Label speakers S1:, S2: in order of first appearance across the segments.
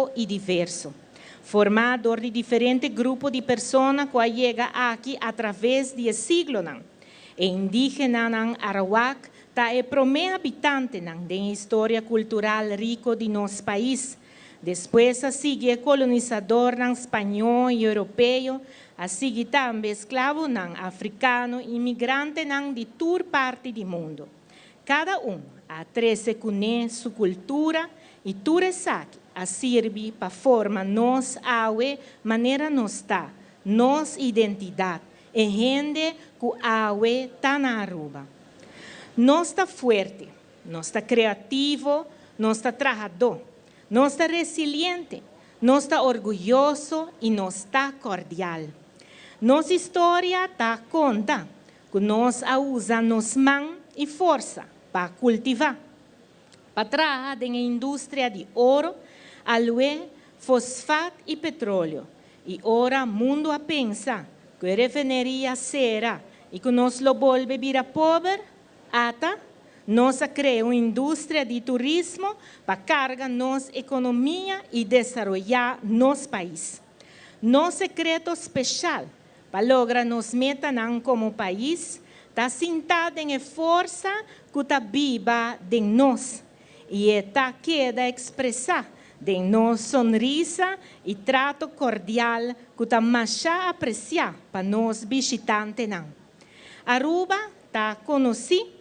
S1: Rico y diverso. Forma door di diferente grupo di persona cu a yega aki atraves di siglonan. E indigenanan Arawak ta e prome habitantenan den historia cultural rico di nos pais. Despues a sigui colonisadornan Spaño y Europeo, a sigui tambe esclavonan Africano, inmigrantenan di tur parti di mundo. Cada un a trece cune su cultura y tur esaki a sirbi pa forma nos awe manera nos ta, nos identidad, e hende cu awe ta na Aruba. Nos ta fuerte, nos ta creativo, nos ta trahador, nos ta resiliente, nos ta orguyoso y nos ta cordial. Nos historia ta conta cu nos a usa nos man y forsa pa cultiva, pa traha den industria di oro, aloe, fosfaat y petroleo. Y ora mundo a pensa cu e refineria a cera y cu nos lo bolbe bira pober, ata nos a crea un industria di turismo pa carga nos economia y desaroya nos pais. Nos secreto special pa logra nos metanan como pais ta sinta den forsa cu ta biba den nos y ta keda expresa den nos sonrisa y trato cordial cu ta masha aprecia pa nos bishitantenan. Aruba ta conoci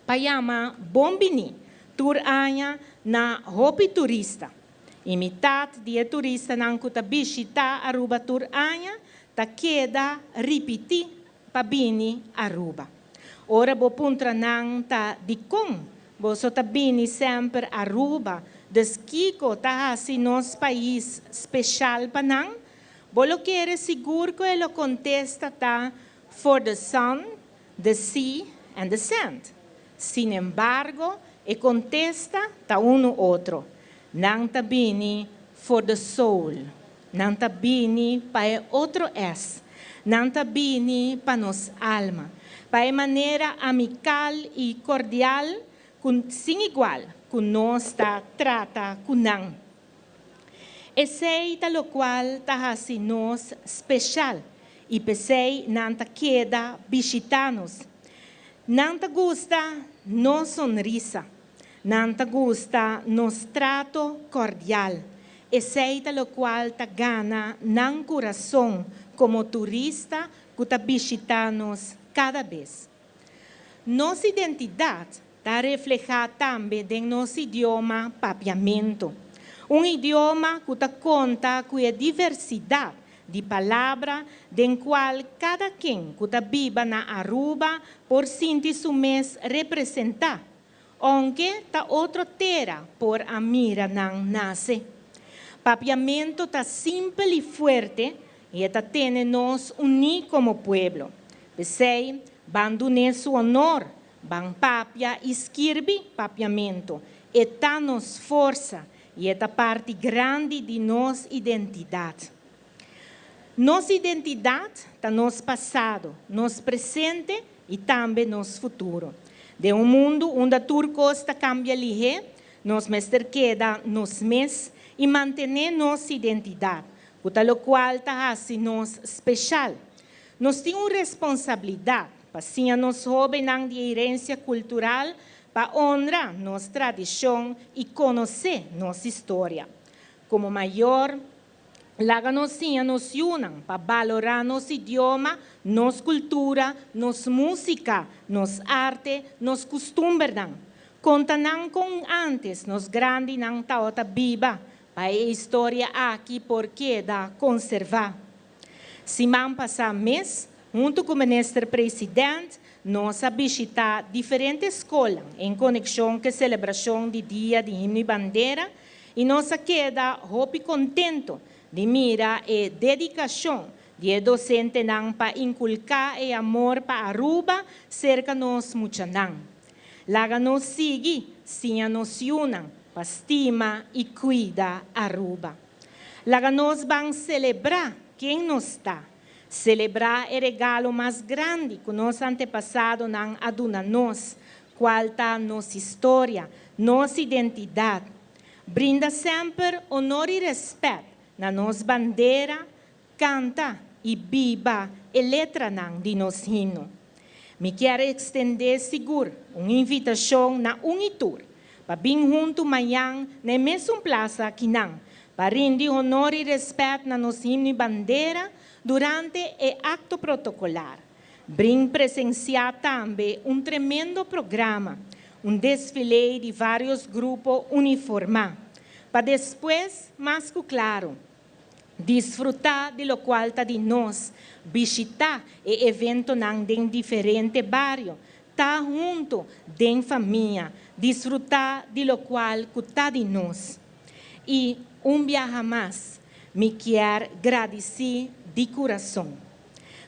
S1: pa yama bonbini tur aña na hopi turista. Y mitar di turistanan cu ta bishita Aruba tur aña ta keda ripiti pa bini Aruba. Ora bo puntra nan ta dicon boso ta bini semper Aruba, dus kico ta haci nos pais special pa nan, bo lo kere sigur cu e contesta ta "For the sun, the sea and the sand." Sin embargo, e contesta ta uno otro. Nan ta bini for the soul. Nan ta bini pa e otro S. Nan ta bini pa nos alma. Pa e manera amical y cordial, sin igual, cu nos ta trata cu nan. Esey ta locual ta haci nos special y p'esey nan ta keda bishita nos. Nan ta gusta nos sonrisa. Nan ta gusta nos trato cordial. Esey ta locual ta gana nan curason como turista cu ta bishita nos cada bes. Nos identidad ta refleha tambe den nos idioma Papiamento. Un idioma cu ta conta cu e diversidad di palabra den cual cada ken cu ta biba na Aruba por sinti su mes representa, aunke ta otro tera por a mira nan nace. Papiamento ta simpel y fuerte y ta tene nos uni como pueblo. P'esey, ban dun'e su honor, ban papia y skirbi Papiamento. E ta nos forsa y e ta parti grandi di nos identidad. Nos identidad ta nos pasado, nos presente y tambe nos futuro. Den un mundo unda tur cos ta cambia lihe, nos mester keda nos mes y mantene nos identidad, locual ta haci nos special. Nos tin un responsabilidad pa siña nos hobennan di herencia cultural, pa honra nos tradicion y conoce nos historia. Como mayor, laga nos siña nos yiunan pa balora nos idioma, nos cultura, nos musica, nos arte, nos custumbernan. Conta nan con antes nos grandinan tawata biba, pa e historia aki por keda conserva. Siman pasa mes, hunto cu e minister presidente, nos a bishita diferente scol en conexion cu e celebracion di Dia di Himno y Bandera y nos a keda hopi contento di mira e dedicacion di docentenan pa inculca e amor pa Aruba cerca nos muchanan. Laga nos sigui, siña nos yiunan, pa stima y cuida Aruba. Laga nos ban celebra ken nos ta. Celebra e regalo mas grandi cu nos antepasadonan a duna nos, cual ta nos historia, nos identidad. Brinda semper honor y respet na nos bandera, canta y biba e letranan di nos himno. Mi kier extende sigur un invitacion na un y tur pa bin hunto mañan na e mesun plaza akinan pa rindi honor y respet na nos himno y bandera durante e acto protocolar. Bin presencia tambe un tremendo programa, un desfile di varios grupo uniforma, pa despues mas cu claro disfruta di locual ta di nos, bishita e eventonan den diferente bario, ta hunto den famia, disfruta di locual cu ta di nos. Y un biaha mas mi kier gradici di curason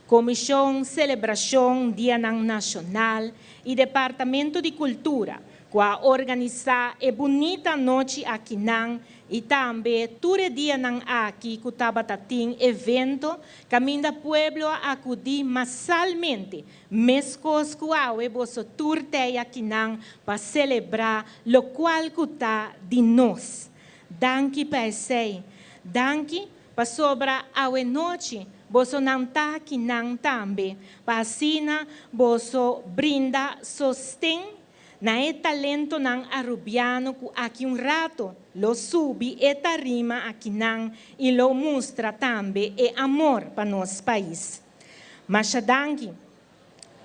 S1: Comision Celebracion Dianan Nacional y Departamento di Cultura cu a organisa e bunita anochi akinan y tambe tur e dianan aki cu tabata tin evento caminda pueblo a acudi masalmente mescos cu awe boso tur tey akinan pa celebra locual cu ta di nos. Danki pa esey. Danki pasobra awe nochi boso nan ta akinan tambe pa asina boso brinda sosten na e talentonan Arubiano cu aki un rato lo subi e tarima akinan y lo mustra tambe e amor pa nos pais. Masha danki.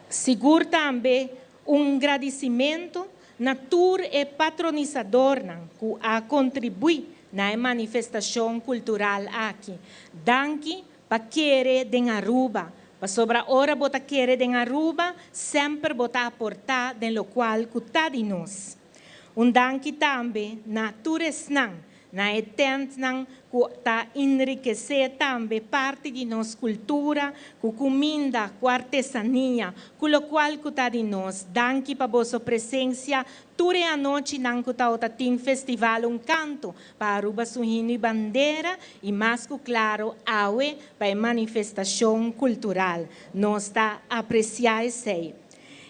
S1: Sigur tambe un gradicimento na tur e patronisadornan cu a contribui na e manifestacion cultural aki. Danki pa kere den Aruba, pasobra ora bo ta kere den Aruba, semper bo ta aporta den locual cu ta di nos. Un danki tambe na tur esnan na e tentnan ku ta enrikesé tambe parti di nos kultura, ku kuminda, ku artesania, ku lokual ku ta di nos. Danki pa boso presensia tur e anochinan ku tabata tin festival Un Kanto pa Aruba su himno i bandera i mas ku klaro awe pa e manifestashon kultural. Nos ta apresiá esei.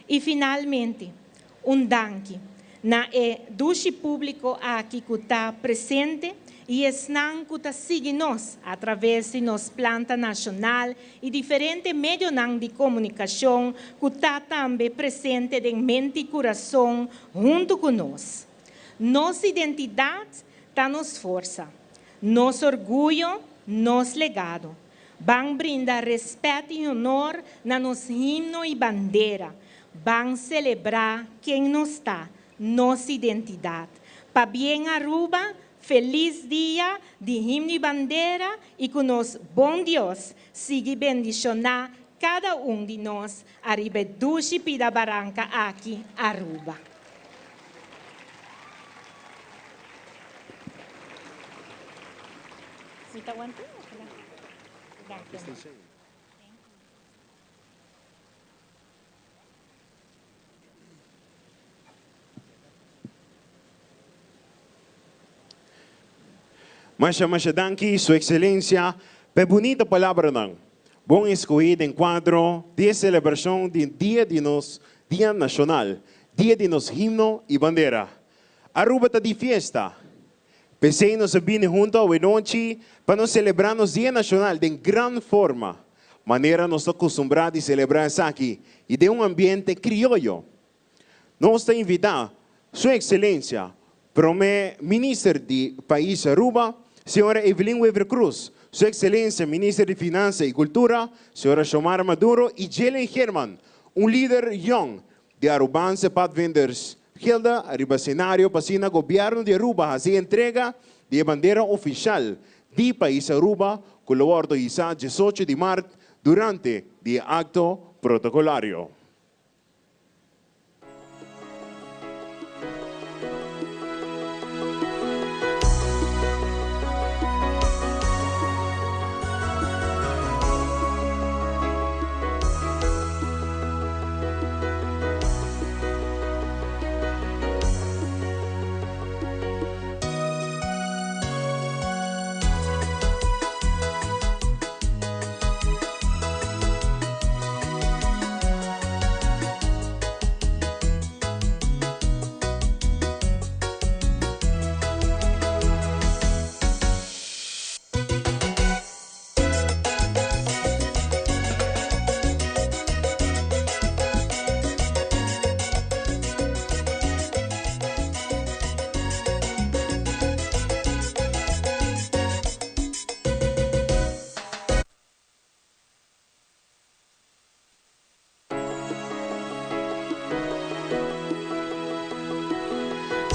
S1: I finalmente, Un danki na e dushi publico aki cu ta presente y esnan cu ta sigui nos a traves di nos planta nacional y diferente medionan di comunicacion cu ta tambe presente den mente y curason hunto cu nos. Nos identidad ta nos forsa, nos orguyo, nos legado. Ban brinda respet y honor na nos himno y bandera. Ban celebra ken nos ta, nos identidad. Pabien Aruba, feliz dia di himno y bandera y cu nos bon Dios sigui bendiciona cada un di nos ariba e dushi pida baranca aki, Aruba. Mi ta wanta? Danki amor.
S2: Masha masha danki Su Excelencia pa e bunita palabranan. Bon escohi den cuadro di e celebracion di Dia di nos Dia Nacional, Dia di nos Himno y Bandera. Aruba ta di fiesta. P'esei nos a bini hunto awenochi pa nos selebrá nos Dia Nashonal den gran forma, manera nos ta kustumbrá di selebrá esaki i den un ambiente krioyo. Nos ta invitá Su Ekselensia Prome Minister di Pais Aruba, Señora Evelyn Wever-Croes, Su Ekselensia Minister di Finansa i Kultura, Señora Xiomara Maduro i Jelen Geerman, un lider yòn di Arubaanse Padvinders Gilda riba senario pa asina Gobierno di Aruba haci entrega di e bandera oficial di pais Aruba cu lo wordo hisa 18 di maart durante di e acto protocolario.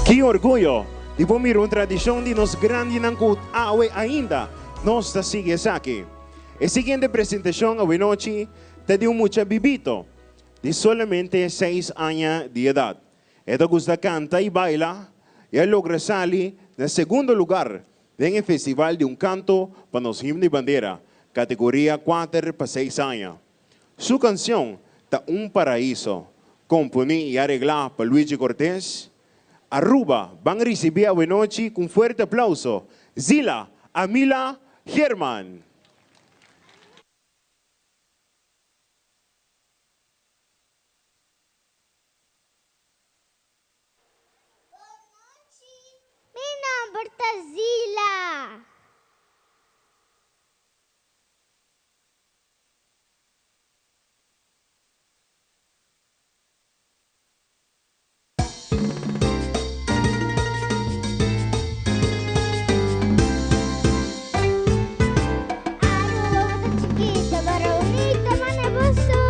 S2: Ki orguyo di por mira un tradishon di nos grandinan ku awe ainda nos ta sigui esaki. E siguiente presentashon awenochi ta di un mucha bibito di solamente seis aña di edat. E ta gusta kanta i baila i a logra sali na segundo lugar den e festival di un kanto pa nos himno i bandera, kategoria kuater pa seis aña. Su kansion ta Un Paraíso, komponí i areglá pa Luigi Cortés. Aruba ban risibí awenochi ku un fuerte aplauso Zila Amila Geerman!
S3: Bon nochi, mi nomber ta Zila. Aruba ta chikito pero bunita mane boso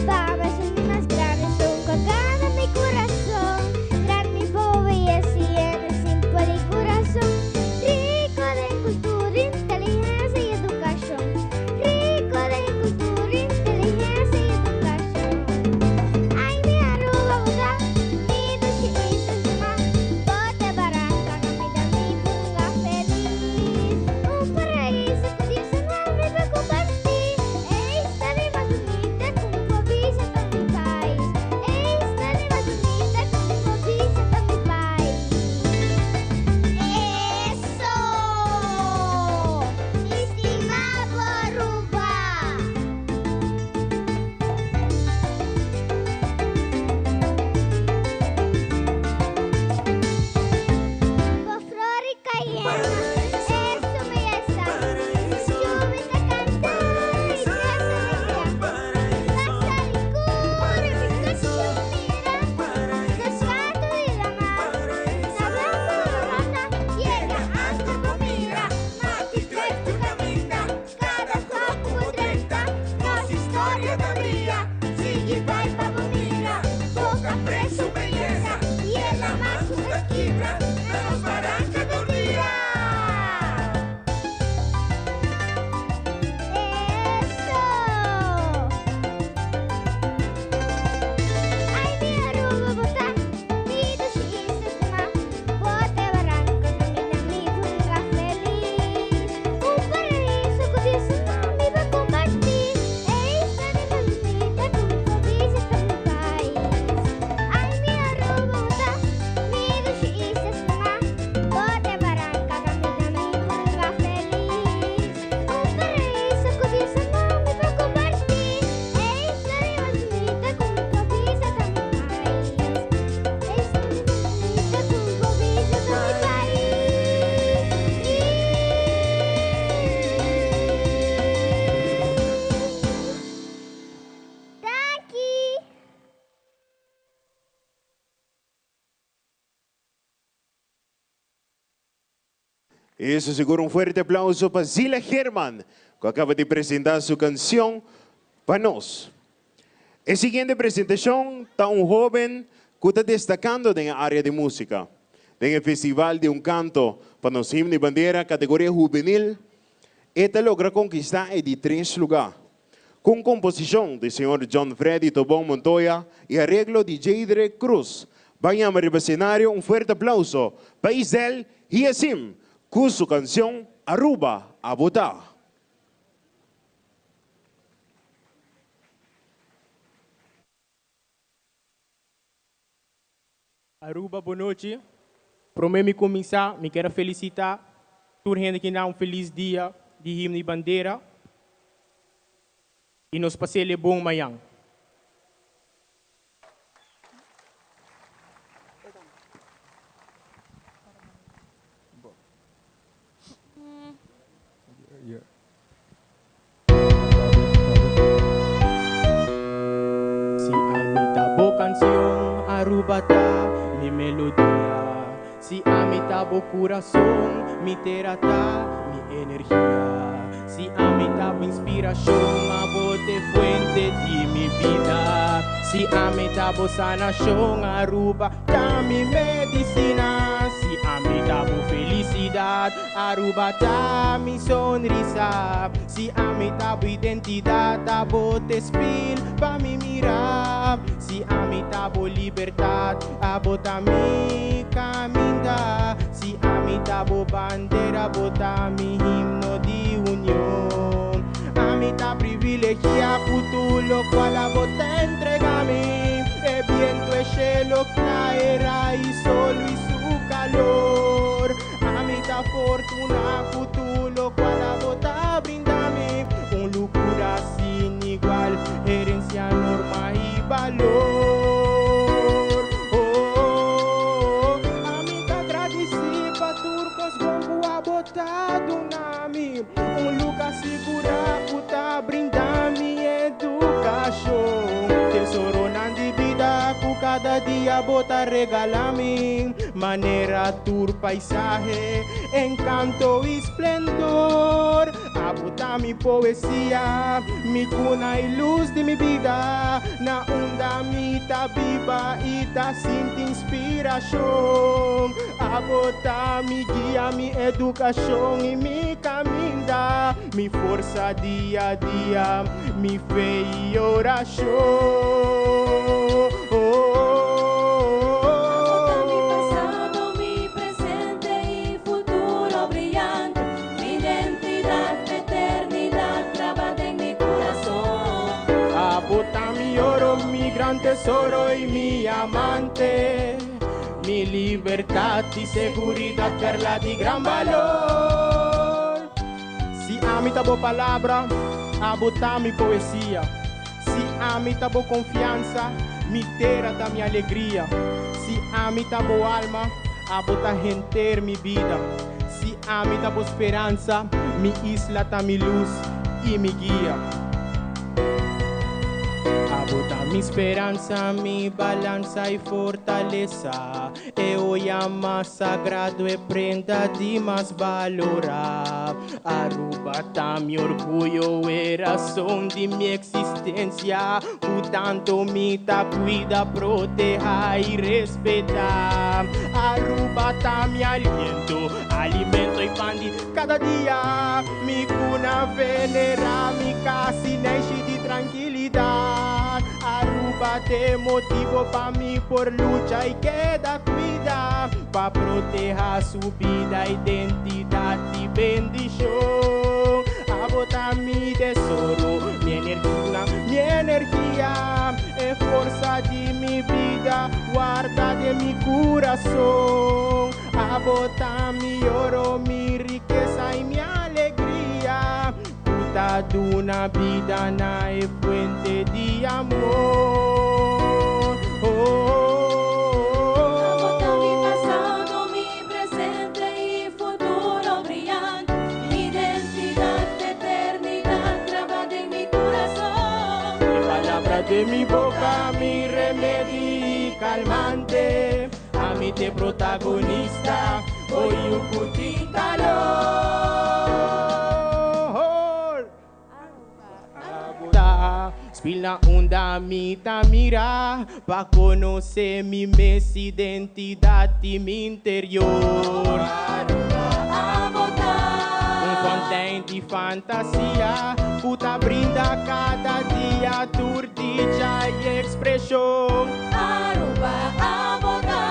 S3: Pa mi esun di mas grandi esun ku a gana mi kurason Grandi bo beyesa i hende simpel i kurason Riko den kultura, inteligensia i edukashon Riko den kultura, inteligensia i edukashon Ai mi Aruba bo ta mi dushi isla stima Bo ta baranka kaminda mi bunga felis Un paraíso ku Dios a dami pa kompartí E isla di mas bunita ku mi por bisa ta mi pais E isla di mas bunita ku mi por bisa ta mi pais Eso! Mi stima bo Aruba! Bo flor i kayena, eso beyesa. Chubi ta kanta i trese alegria. Pasa likura mi kachu mira, nos kantu di lamar. Na blanku di rosa yega anto bo mira. Mati drek tu kaminda, kada stap ku bo drenta, nos historia ta bria. Sigui bai pa bo mira, boka presu beyesa i e lama ku ta kibra na nos baranka tur dia. Eso! Ai mi Aruba bo ta mi dushi isla stima, bo ta e baranka kaminda mi bunga felis. Un paraíso ku Dios a mami pa kompartí. E isla di mas bunita ku mi por bisa ta mi pais. Ai mi Aruba bo ta mi dushi isla stima, bo ta e baranka kaminda mi bunga felis. Un paraíso ku Dios a mami pa kompartí. E isla di mas bunita ku mi por bisa ta mi pais. E isla di mas bunita ku mi por bisa ta mi pais. Danki!
S2: Eso sigur un fuerte aplauso pa Zila Geerman cu acaba di presenta su cancion pa nos. E siguiente presentacion ta un hoben cu ta destacando den e area di musica. Den e festival di un canto pa nos himno y bandera categoria hubenil e ta logra conquista e di tres lugar. Cu un composicion di señor John Freddy Tobon Montoya y areglo di Jadre Cruz. Ban yama riba escenario un fuerte aplauso pa Isel Hiasim cu su cancion Aruba Abo Ta.
S4: Aruba bo nochi. Prome mi cuminsa mi kier a felicita tur hende ki na un feliz dia di himno y bandera y nos pasele bon mayan. Si ami ta bo cancion, Aruba ta mi melodia. Si ami ta bo curason, mi tera ta mi energia. Si ami ta bo inspirashon, abo t'e fuente di mi bida. Si ami ta bo sanashon, Aruba ta mi medisina. Si ami ta bo felisidat, Aruba ta mi sonrisa. Si ami ta bo identidat, abo t'e spil pa mi mira. Si ami ta bo libertat, abo ta mi kaminda. Si ami ta bo bandera, bo ta mi himno di union. Ami ta privilegiá ku tur lokual abo ta entregá mi. E biento, e shelo kla, e rai, solo i su kalor. Ami ta fortuná ku tur lokual abo ta brinda mi. Un lukura sin igual, herensia, norma i balor. Oh, ami ta gradisí pa tur kos bon ku abo ta duna mi. Un lugá sigurá ku ta brinda mi edukashon. Tesoronan di bida ku kada dia bo ta regalá mi. Manera tur paisahe, enkanto i splendor. Abo ta mi poesia, mi kuna i lus di mi bida. Na unda mi ta biba i ta sinti inspirashon. Abo ta mi guia, mi edukashon i mi kaminda. Mi forsa dia a dia, mi fe i orashon.
S5: Abo ta mi pasado, mi presente i futuro briyante. Mi identidat, eternidat, grabá den mi kurason.
S4: Abo ta mi oro, mi gran tesoro i mi amante. Mi libertat i seguridat, perla di gran balor. Si ami ta bo palabra, abo ta mi poesia. Si ami ta bo konfiansa, mi tera ta mi alegria. Si ami ta bo alma, abo ta henter mi bida. Si ami ta bo speransa, mi isla ta mi lus i mi guia. Abo ta mi speransa, mi balansa i fortalesa. E oya mas sagrado, e prenda di mas balorá. Aruba ta mi orguyo, e rason di mi eksistensia. Ku tantu mi ta kuida, protehá i respetá. Aruba ta mi aliento, alimento i pan di kada dia. Mi kuna venerá, mi kas i neishi di trankilidat. Aruba t'e motibu pa mi por lucha i keda kuida. Pa protehá su bida, identidat i bendishon. Abo ta mi tesoro, mi energia, mi energia, e forsa di mi bida, warda den mi kurason. Abo ta mi oro, mi rikesa i mi alegria. Ku ta duna bida na e fuente di amor.
S5: Abo ta mi
S4: Oh.
S5: pasado, mi presente i futuro briyante. Mi identidat, eternidat, grabá den mi kurason.
S4: E palabra di mi boka, mi remedi kalmante. Ami t'e protagonista, yu ku tin kalor. Spil na unda mi ta mira pa konosé mi mes identidat i mi interior.
S5: Abo ta.
S4: Un fontein di fantasia, ku ta brinda kada dia tur dicha i ekspreshon.
S5: Aruba, abo ta.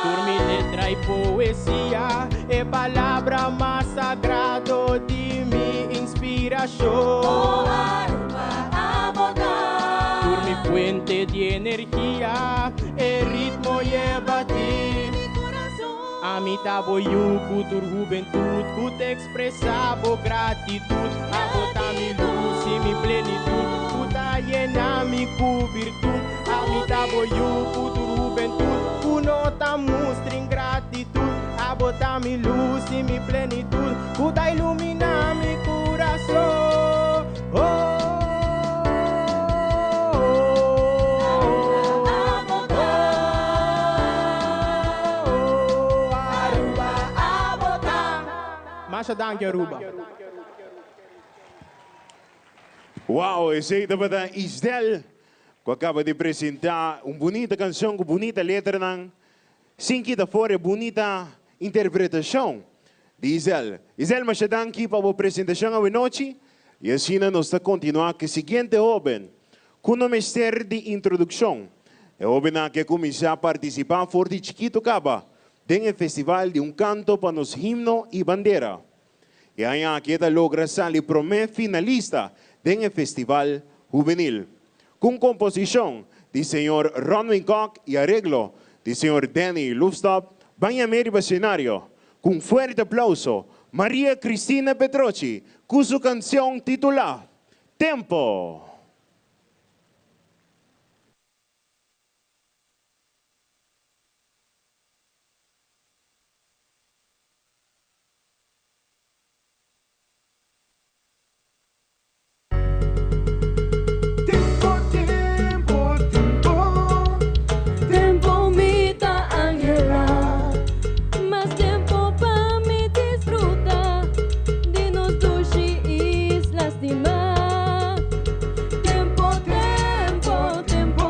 S4: Tur mi letra i poesia, e palabra mas sagrado di mi inspirashon.
S5: Oh, Aruba, abo ta.
S4: Tur mi fuente di energia, e ritmo i e batir.
S5: Mi kurason.
S4: Ami ta bo yu ku tur hubentut, ku ta ekspresá bo gratitut. Abo ta mi lus i mi plenitut, ku ta yena mi ku virtut. Ami ta bo yu ku tur hubentut, ku no ta mustra ingratitut. Abo ta mi lus i mi plenitut, ku ta iluminá mi kurason. Oh,
S5: Abo ta.
S4: oh, Aruba.
S5: Abo ta.
S4: Masha danki, Aruba.
S2: Wow, esei tabata Isdel ku a kaba di presentá un bunita kanshon ku bunita letranan, sin kita for e bunita interpretashon di Isdel. Isdel, masha danki pa bo presentashon awenochi i asina nos ta kontinuá ku e siguiente hóben ku no mester di introdukshon. E hóbennan aki a kuminsá partisipá for di chikitu kaba den e festival di un kanto pa nos himno i bandera. E aña aki e ta logra sali promé finalista den e festival hubenil. Ku un komposishon di señor Ronwin Kok i areglo di señor Danny Loefstop, ban yam'é riba senario ku un fuerte aplouso Maria Cristina Petrochi ku su kansion titulá Tempo!
S6: Tempo, tempo, tempo.
S5: Tempo mi ta anhela. Mas tempo pa mi disfruta di nos dushi isla stima. Tempo, tempo, tempo.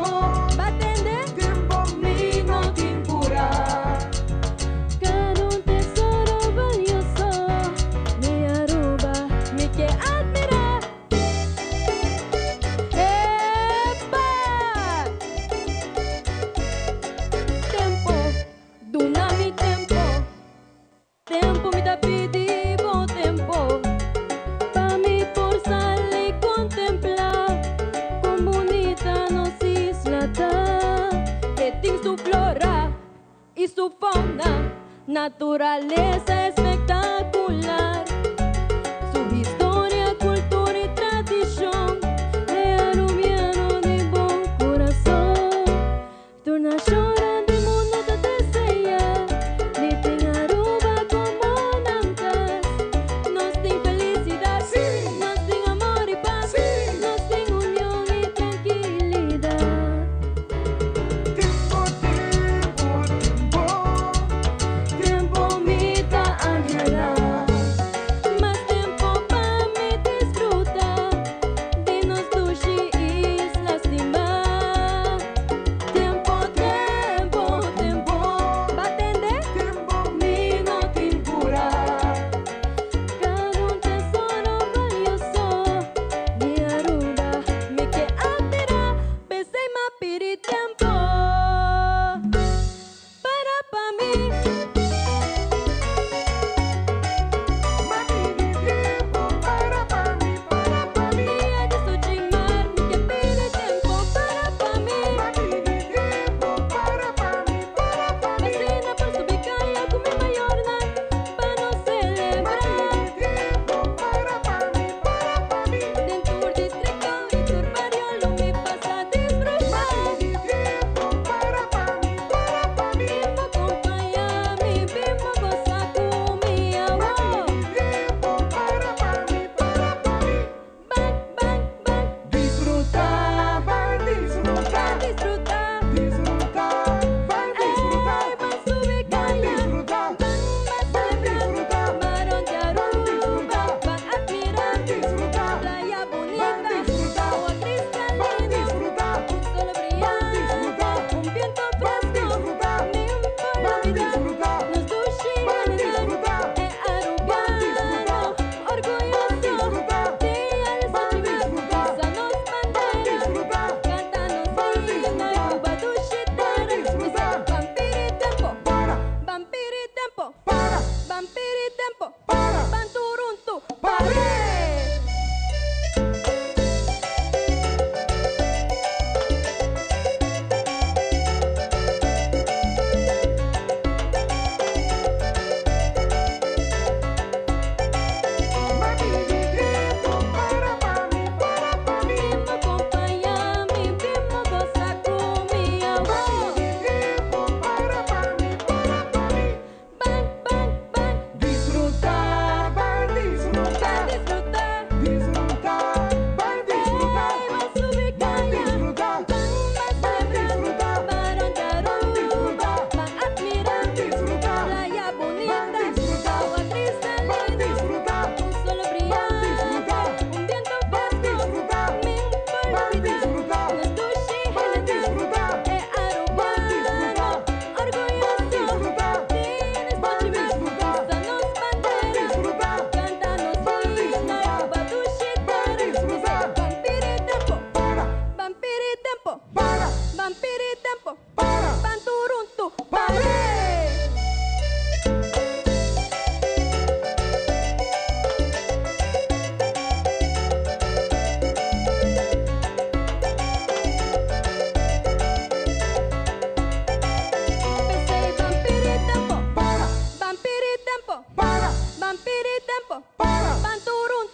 S5: Batende.
S6: Tempo
S5: mi no tin pura. Cada un tesoro valioso. Mi Aruba mi ke admira. Epa! Tempo, duna mi tempo. Tempo mi ta pidi bo tempo. Pa mi por sali contempla con bunita nos isla ta. E tin su flora y su fauna, naturaleza espectacular. Su historia, cultura y tradicion, e arubiano di bon curason. Tur nacion di mundo ta desea di tin Aruba como nan cas. Nos tin felicidad, nos tin amor y paz, nos tin union y tranquilidad.
S6: Tempo, tempo, tempo.
S5: Tempo mi ta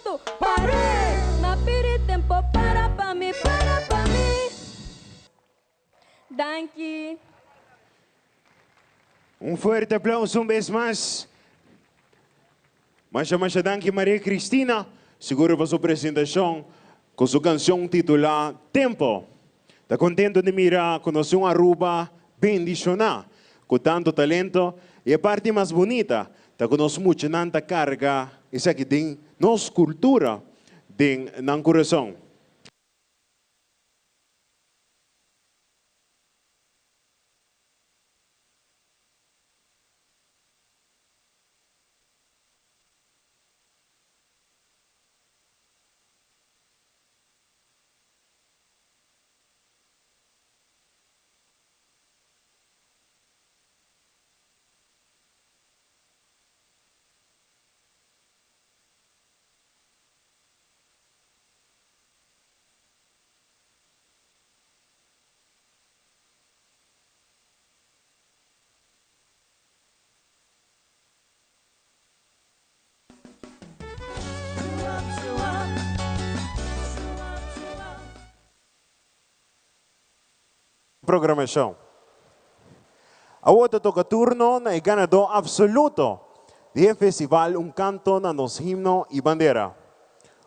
S5: ketu, par'é! M'a pidi tempo para pa mi, para pa mi. Danki.
S2: Un fuerte aplauso un bes mas. Masha masha danki Maria Cristina, seguro pa su presentacion cu su cancion titula Tempo. Ta contento di mira cu nos un Aruba bendiciona cu tanto talento y e parti mas bunita ta cu nos muchanan ta carga esaki den nos cultura den nan curason. Programacion. Awor ta toca turno na e ganador absoluto di e festival Un Canto na Nos Himno y Bandera.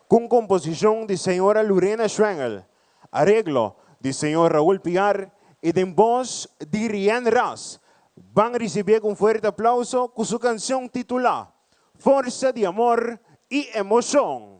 S2: Cu un composicion di señora Lurena Schwengel, areglo di señor Raul Piar y den voz di Rianne Ras, ban ricibié cu un fuerte aplauso cu su cancion titula Forsa di Amor y Emocion.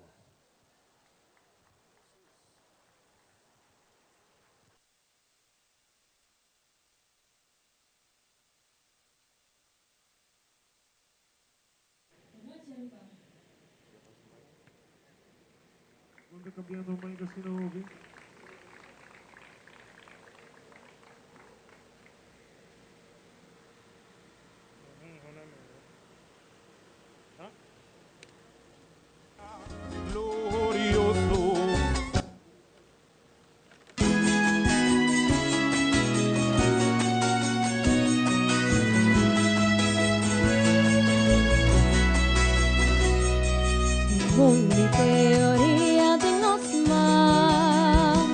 S5: Mundo teoria den nos man.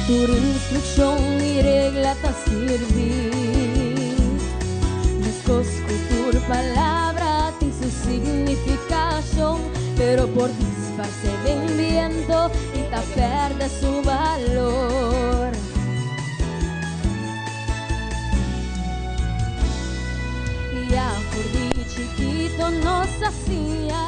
S5: Tur instrukshon i regla ta sirbi. Meskos ku tur palabra tin su signifikashon, pero por disparsé den biento i ta pèrdè su balor. Ya for di chikito nos a siña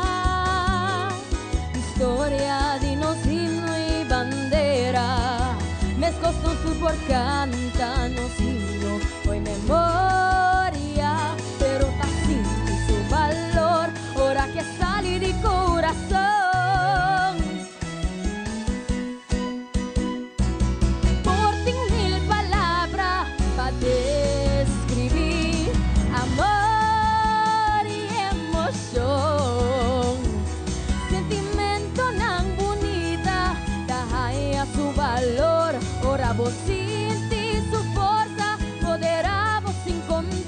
S5: historia di nos himno i bandera. Meskos nos tur por kanta nos himno fo'i memoria, pero ta sinti su balor ora ku e sali di kurason. Por tin mil palabra pa deskribí amor i emoshon. Sentimentonan bunita ta haña su balor ora bo sinti su forsa poderá bo sin kontrol.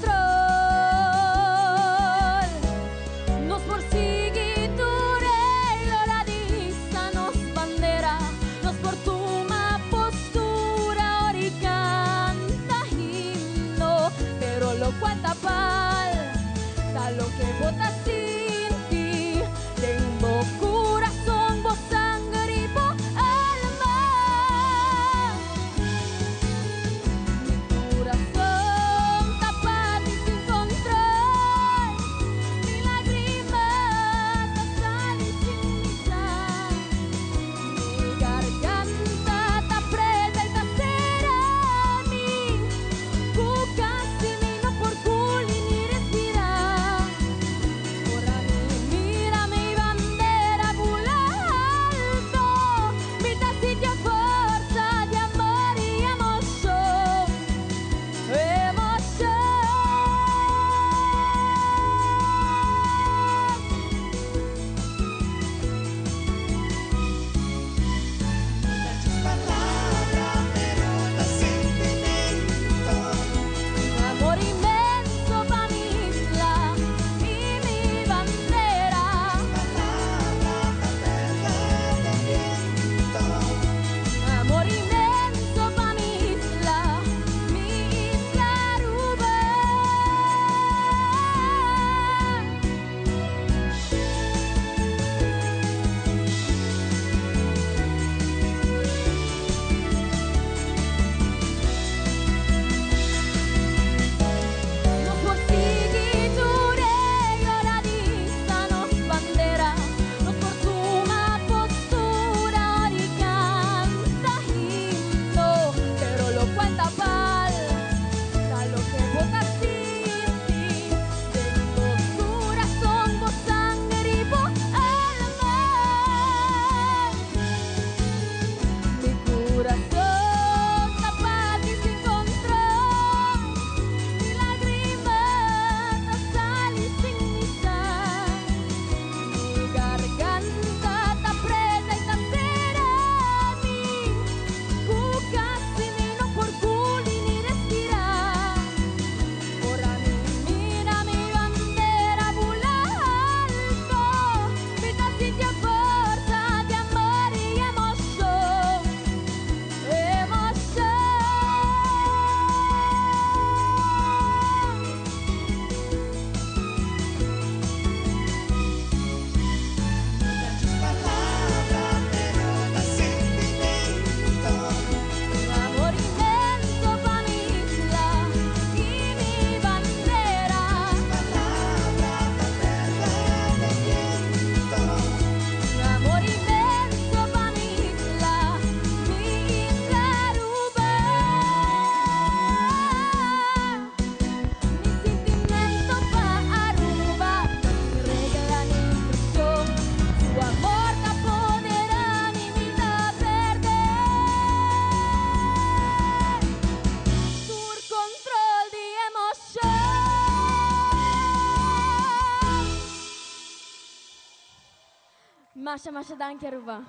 S5: Masha masha danki Aruba.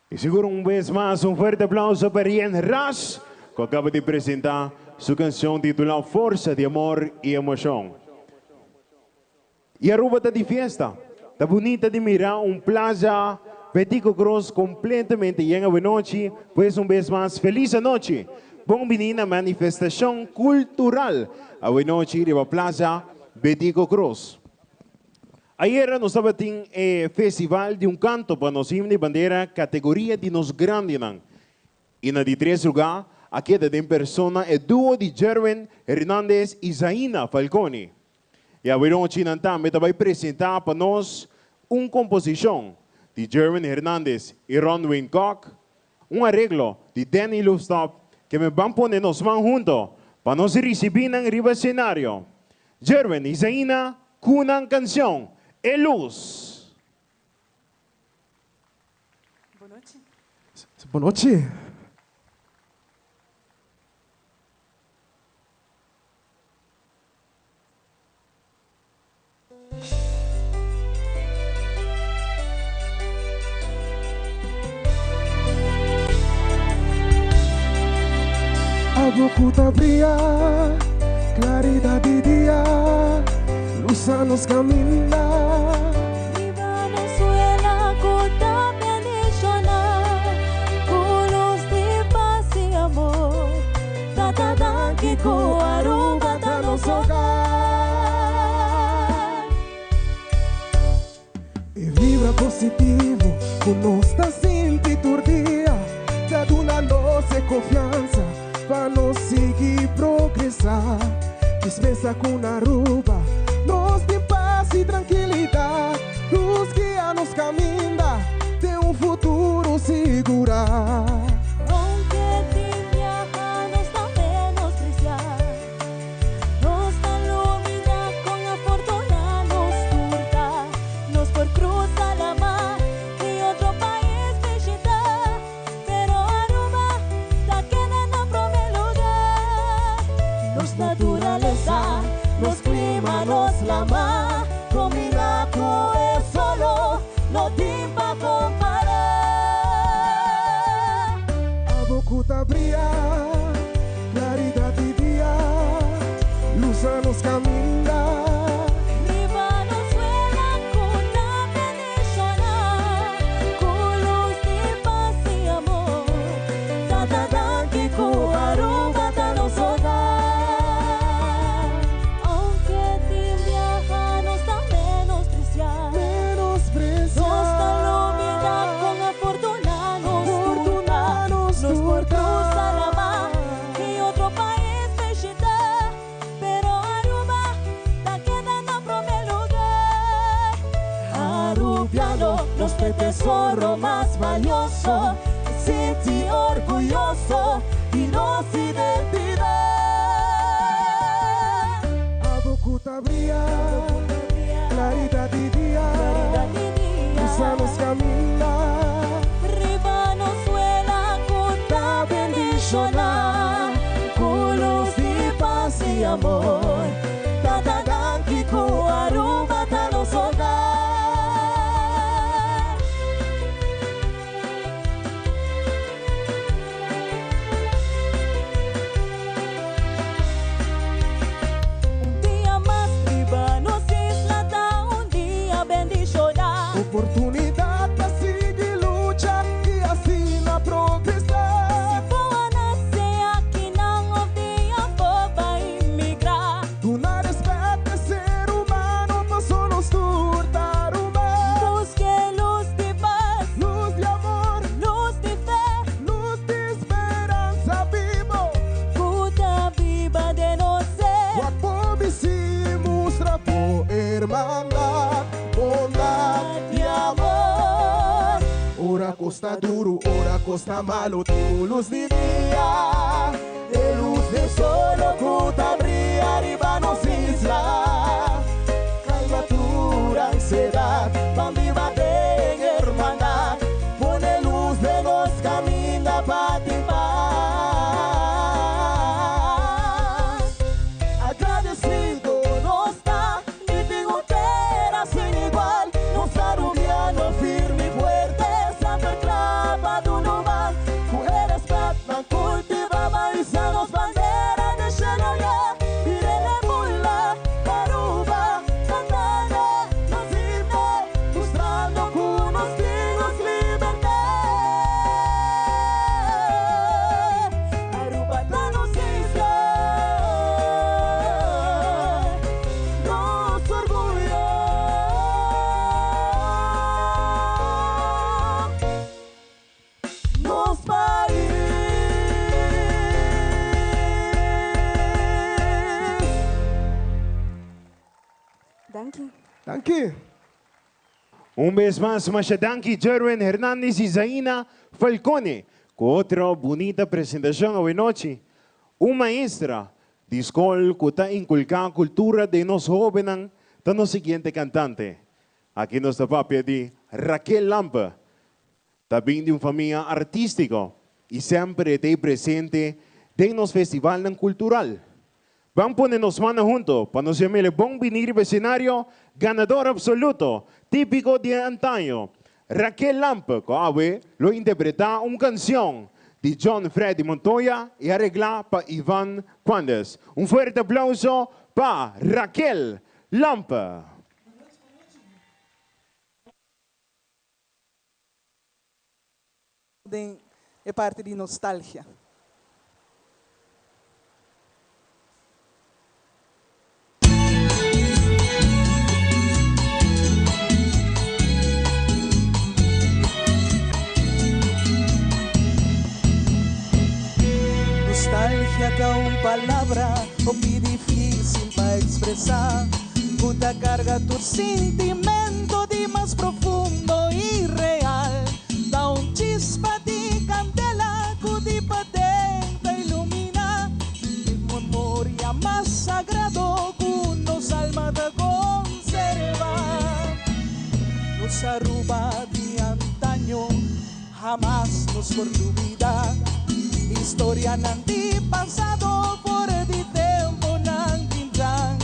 S2: Y sigur un bes mas un fuerte aplauso pa Rien Ras cu a caba di presenta su cancion titula Forsa di Amor y Emocion. Y Aruba ta di fiesta. Ta bunita di mira un Plaza Betico Croes completamente yen awenochi, pues un bes mas feliz anochi. Bon bini na manifestacion cultural awenochi riba Plaza Betico Croes. Ayera nos tabatin e festival di un canto pa nos himno y bandera categoria di nos grandinan. Y na di tres lugar a keda den persona e duo di Jerwin Hernandez y Zaina Falconi. Y awenochi nan tambe ta bay presenta pa nos un composicion di Jerwin Hernandez y Ronwin Kock, un areglo di Danny Loefstop ke me ban pone nos man hunto pa nos ricibi nan riba escenario. Jerwin y Zaina cu nan cancion E Luz.
S7: Bon nochi.
S6: Bon nochi.
S8: Abo ku ta bria, claridad di dia, lusa nos caminda.
S5: Riba nos suela ku ta bendiciona, ku luz di paz y amor. Tata danki ku Aruba ta nos hogar.
S8: E vibra positivo ku nos ta sinti tur dia, ta duna nos e confiansa pa nos sigui progresa. Dispensa ku na Aruba nos tin paz y tranquilidad, luz guia nos caminda den un futuro sigura.
S5: Aunke tin biaha nos ta menosprecia, nos ta lumina con e fortuna nos tur ta. Nos por cruza lama y otro pais bishita, pero Aruba ta keda na prome lugar. Nos naturalesa, nos clima, nos lama, combina cu e solo, no tin pa compara.
S8: Abo ku ta bria, claridad di dia, lusa nos caminda.
S5: Riba nos suela ku ta bendiciona, ku luz di paz y amor. Tata danki ku Aruba ta nos hogar. Aunke tin biaha nos ta menosprecia,
S8: Menosprecia.
S5: nos ta lumina con e fortuna nos
S8: Fortuna
S5: turta.
S8: nos
S5: Nos por
S8: turta.
S5: cruza lama y otro pais bishita, pero Aruba ta keda na prome lugar. Arubiano, nos ta e tesoro mas valioso, sinti orguyoso di nos identidad.
S8: Abo ku ta bria, claridad di dia,
S5: Claridad di dia.
S8: lusa nos caminda.
S5: Riba nos suela ku ta bendiciona, ku luz di paz y amor. Tata danki ku Aruba ta nos hogar. Un dia mas riba nos isla ta un dia bendiciona.
S8: Oportunidad pa sigui lucha y asina progresa.
S5: Si bo a nace akinan of di afo b'a inmigra.
S8: Duna respet na ser humano, paso nos tur ta ruman.
S5: Busca luz di paz,
S8: Luz di amor,
S5: luz di fe,
S8: luz di speransa bibo.
S5: Ku ta biba den nos ser.
S8: Wak bo bisiña, mustra bo hermandad, bondad y amor. Ora cos ta duro, ora cos ta malo, tin luz di dia. E luz di solo ku ta bria riba nos isla. Calma tur ansiedad, ban biba den hermandad. Pone luz den nos caminda pa tin paz.
S5: Agradecido nos ta, di tin un tera sin igual.
S2: Un bes mas, masha danki Jerwin Hernandez y Zaina Falcone cu otro bunita presentacion awe nochi. Un maestra di scol cu ta inculca cultura den nos hobennan ta nos siguiente cantante. Aki nos ta papia di Raquel Lampe. Ta bin di un famia artístiko i semper e ta ei presente den nos festivalnan kultural. Ban pone nos mannan hunto pa nos yam'el e bon bini riba esenario, ganador absoluto, típiko di e antaño, Raquel Lampe, ku awe lo interpretá un kansion di John Freddy Montoya i areglá pa Ivan Quandes. Un fuerte aplauso pa Raquel Lampe!
S7: Den e parti di nostalgia. Nostalgia ta un palabra hopi difícil pa expresá, ku ta karga tur sintimento di mas profundo i real. Ta un chispa di kandela ku di paden ta iluminá e memoria mas sagrado ku nos alma ta konservá. Nos Aruba di antaño hamas nos por lubidá. Historianan di pasado for di temponan timtran.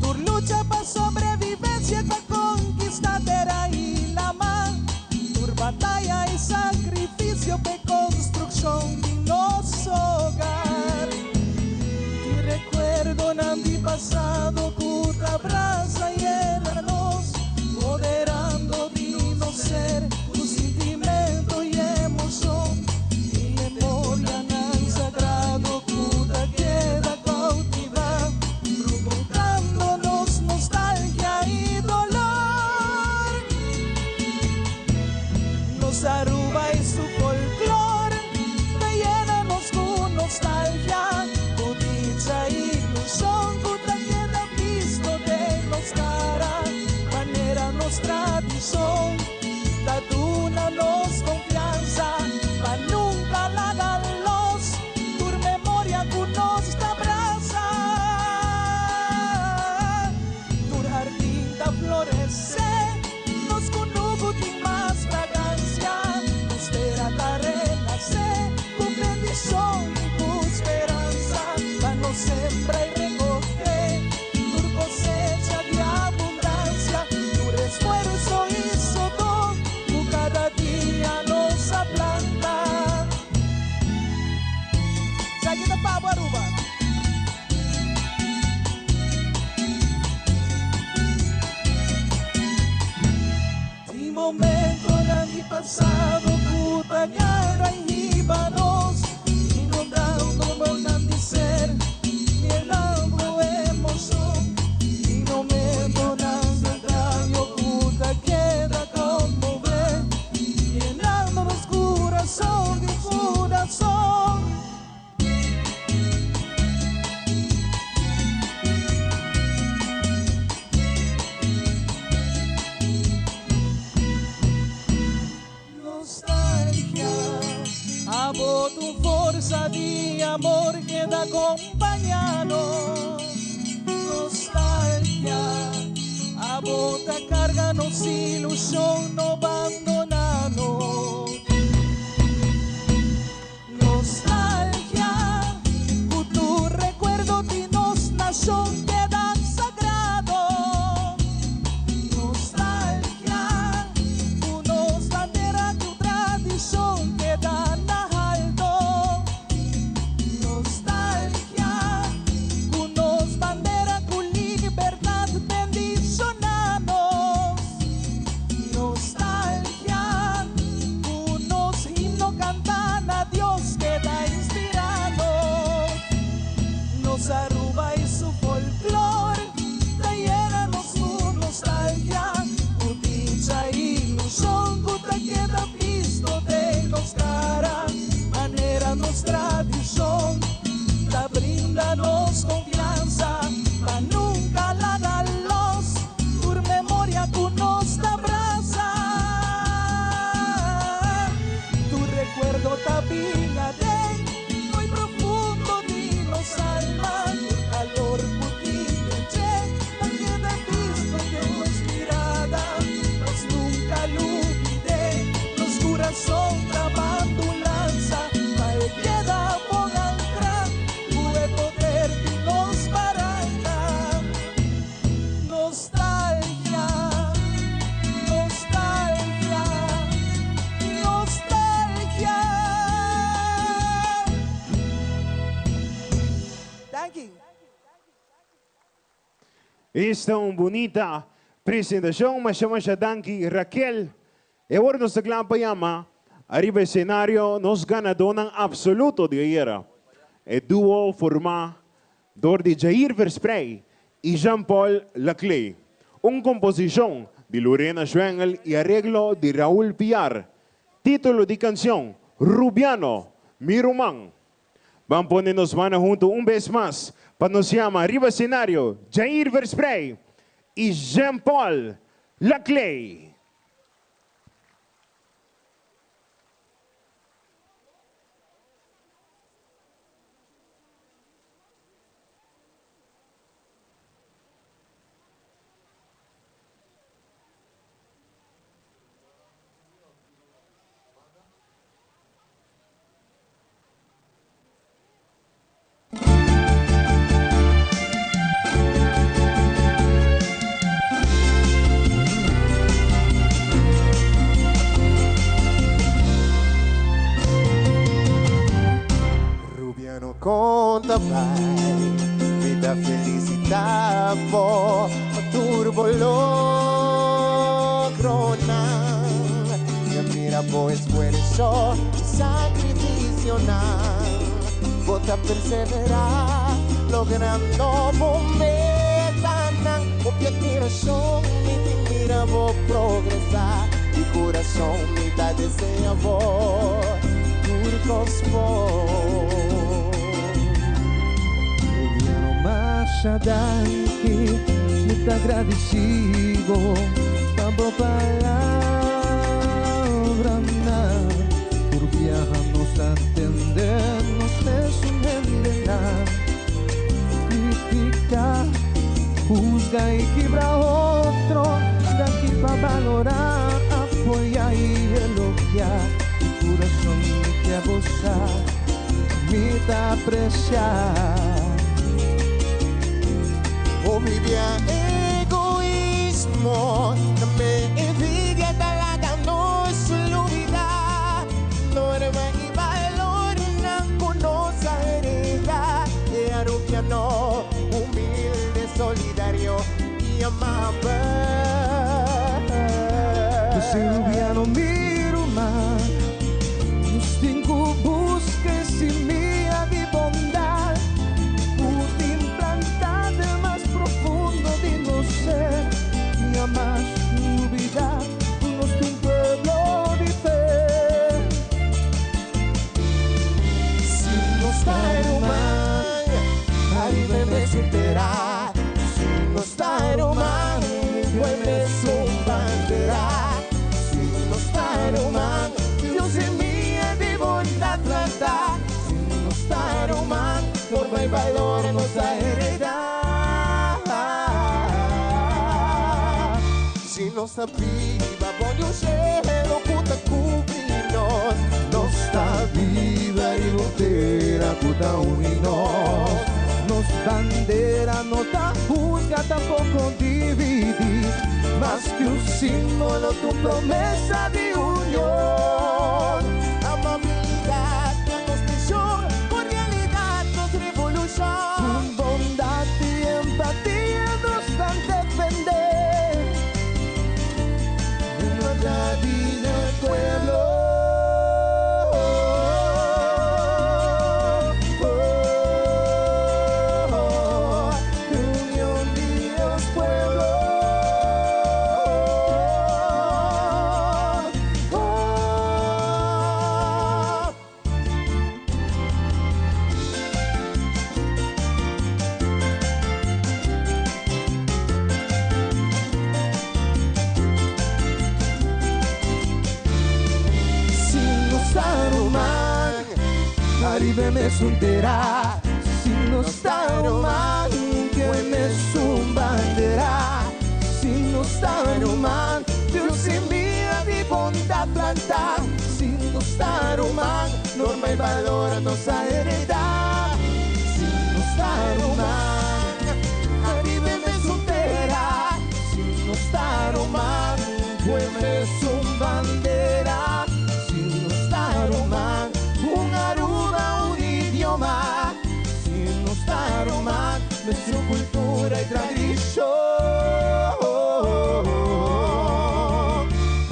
S7: Tur lucha pa sobrevivencia pa conquista tera y lama. Tur bataya y sacrificio p'e construccion di nos hogar. Tin recuerdonan di pasado cu ta brasa y yena nos, poderando di nos ser cu sintimento y emocion. Tin memorianan sagrado cu ta keda cautiva, provocando nos nostalgia y dolor. Nos Aruba y su folclor ta yena nos cu nostalgia, cu dicha y ilusion cu ta keda bisto den nos cara, manera nos tradicion ta duna nos confianza pa nunca laga los tur memoria cu nos ta brasa. Tur hardin ta florece, nos cunucu tin mas fragancia, nos tera ta renace cu bendicion y cu speranza pa nos sembra y recoge tur cosecha di abundancia, tur esfuerzo y sodor cu cada dia nos a planta. Esaki ta pa bo, Aruba. Tin momentonan di pasado cu ta gara y hiba nos, inundando nan di ser, llenando emocion. Tin momentonan di antaño cu ta keda conmove, llenando nos curason di curason. Nostalgia, abo tu forsa di amor keda acompaña nos. Nostalgia, abo ta carga nos ilusion, no bandona nos. Nostalgia, cu tu recuerdo di nos nacion keda sagrado. Nostalgia, cu nos bandera, tu tradicion keda na alto. Nostalgia, cu nos bandera, cu libertad bendiciona nos. Nostalgia.
S2: Esta un bunita presentacion, masha masha danki Raquel. E awor nos ta kla pa yama ariba escenario nos ganadonan absoluto di ayera, e duo forma dor di Jair Versprey y Jean Paul Laclé. Un composicion di Lorena Schwengel y areglo di Raul Piar. Titulo di cancion, Rubiano, mi ruman. Ban pone nos mannan hunto un bes mas pa nos yama riba escenario Jair Versprey y Jean Paul Laclé.
S8: Rubiano con ta bai, mi ta felicita bo pa tur bo logronan. Mi a mira bo esfuerso y sacrificionan. Bo ta persevera, logrando bo metanan. Hopi admiracion mi tin mira bo progresa. Di curason mi ta desea bo tur cos bon.
S7: Rubiano masha danki, mi ta gradici bo pa bo palabranan. Tur biaha nos ta tende nos mesun hendenan critica, huzga y kibra otro. Danki pa balora, apoya y elogia. Di curason mi ke bo sa, mi ta aprecia.
S8: Hopi bia egoismo, tambe envidia ta laga nos lubida norma y balornan cu nos a hereda. E Arubiano humilde, solidario y amabel.
S7: Nos Rubiano mi ruman, nos tin cu busca e simia di bondad, cu tin planta den mas profundo di nos ser, y hamas lubida cu nos ta un pueblo di fe.
S8: Si nos ta ruman, ariba mesun tera. Si nos ta ruman, cu e mesun bandera. Si nos ta ruman, Dios semia di bondad planta. Si nos ta ruman, norma y valor nos a hereda. Si nos ta biba, bon Dios cielo cu ta cubri nos.
S7: Nos ta biba riba un tera cu ta uni nos. Nos bandera no ta huzga, tampoco dividi. Mas cu un simbolo, ta un promesa di union.
S8: Amabilidad ta nos mision, cordialidad nos revolucion.
S7: Cu bondad y empatia nos ta defende. Hermandad del pueblo. Oh, unión Dios pueblo. Oh. Si nos ta ruman, ariba mesun tera. Si nos ta ruman, cu e mesun bandera. Si nos ta ruman, Dios semia di bondad planta. Si nos ta ruman, norma y valor nos a hereda. Si nos ta ruman, ariba mesun tera. Si nos ta ruman, cu e mesun bandera. Si nos ta ruman, un Aruba, un idioma. Si nos ta ruman, mesun cultura y tradicion.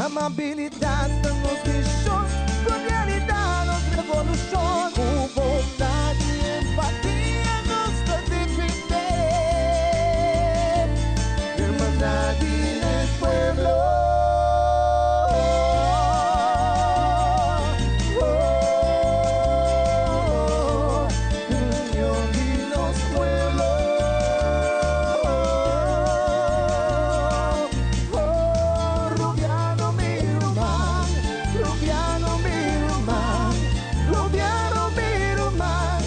S7: Amabilidad ta nos mision, cordialidad nos revolucion. Cu bondad y empatia nos ta defende hermandad di e pueblo. Union di nos pueblo. Oh, Rubiano mi ruman, Rubiano mi ruman, Rubiano mi ruman,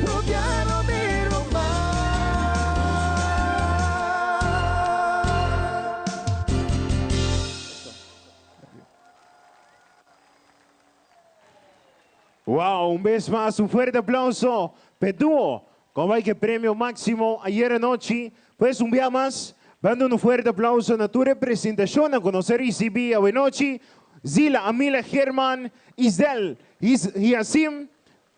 S7: Rubiano mi ruman.
S2: Wow, un bes mas un fuerte aplauso p'e duo cu a bay cu e premio maximo ayer anochi. Pues un bia mas, ban duna un fuerte aplauso na tur e presentacionnan cu nos a ricibi awenochi, Zila Amila German, Isdel Hiacim,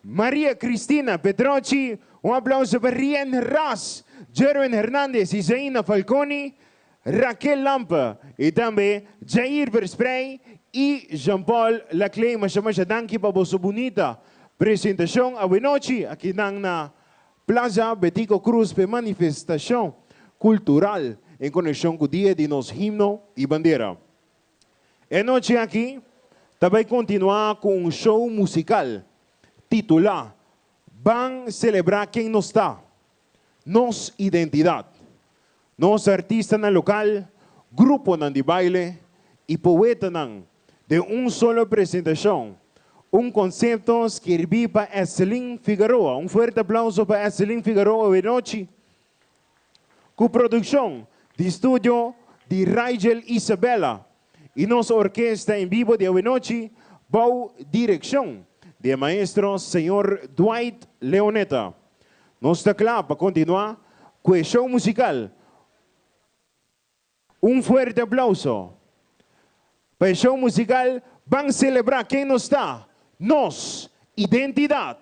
S2: Maria Cristina Petrochi, un aplauso pa Rien Ras, Jerwin Hernandez, Isaina Falconi, Raquel Lampe y tambe Jair Versprey y Jean Paul Laclay. Masha masha danki pa boso bunita presentacion awenochi akinan na Plaza Betico Croes p'e manifestacion cultural en conexion cu Dia di nos Himno y Bandera. E nochi aki ta bay continua cu un show musical titula Ban Celebra Ken Nos Ta, Nos Identidad. Nos artistanan local, gruponan di baile y poetanan den un solo presentacion. Un concepto skirbi pa Esselin Figaroa. Un fuerte aplauso pa Esselin Figaroa awe nochi. Cu produccion di studio di Rigel Isabella y nos orkesta en bibo di awe nochi bou direccion di e maestro señor Dwight Leoneta. Nos ta cla pa continua cu e show musical. Un fuerte aplauso pa e show musical Ban Celebra Ken Nos Ta, Nos Identidad!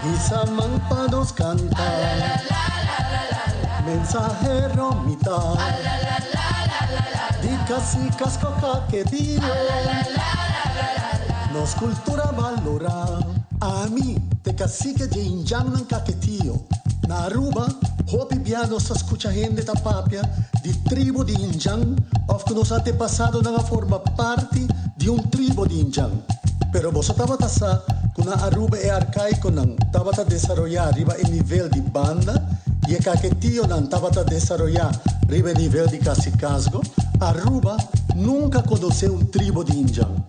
S9: Hisa man pa nos canta. Mensahero mi ta. Di cacicasco Caquetio. Nos cultura balora. Ami t'e cacique dje indjannan Caquetio. Na Aruba, hopi bia nos ta scucha hende ta papia di tribo di indjan of cu nos antepasadonan a forma parti di un tribo di indjan. Pero boso tabata sa cu na Aruba e arcaiconan tabata desaroya riba e nivel di banda y e Caquetionan tabata desaroya riba e nivel di cacicazgo? Aruba nunca conoce un tribo di indjan.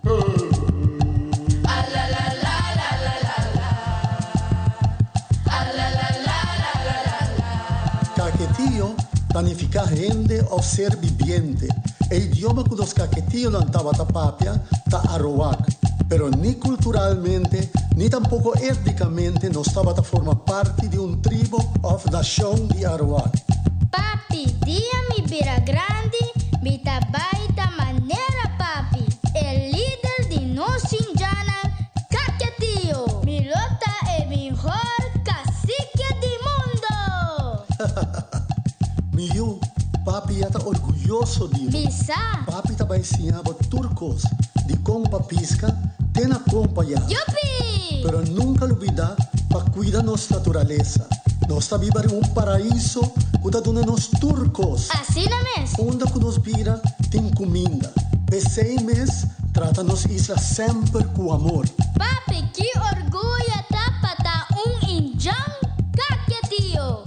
S9: Caquetio ta nifica hende of ser bibiente. E idioma cu nos Caquetionan tabata papia ta Arowak, pero ni culturalmente ni tampoco etnicamente nos tabata forma parti di un tribo of nacion di Arowak.
S3: Papi, dia mi bira grandi, mi ta bai ta manera papi, e lider di nos indjannan Caquetio! Mi lo ta e mihor cacique di mundo!
S9: Mi yu, papi ya ta orguyoso di bo.
S3: Mi sa!
S9: Papi ta bai siña bo tur kos, di kon pa piska te na kon pa yag.
S3: Yupi!
S9: Pero nunka lubida pa kuida nos naturalesa. Nos ta biba riba un paraiso ku ta duna nos tur kos.
S3: Asina mes!
S9: Unda ku nos bira tin kuminda. P'esei mes trata nos isla semper ku amor.
S3: Papi, ki orguyo ta pa ta un indjan Caquetio!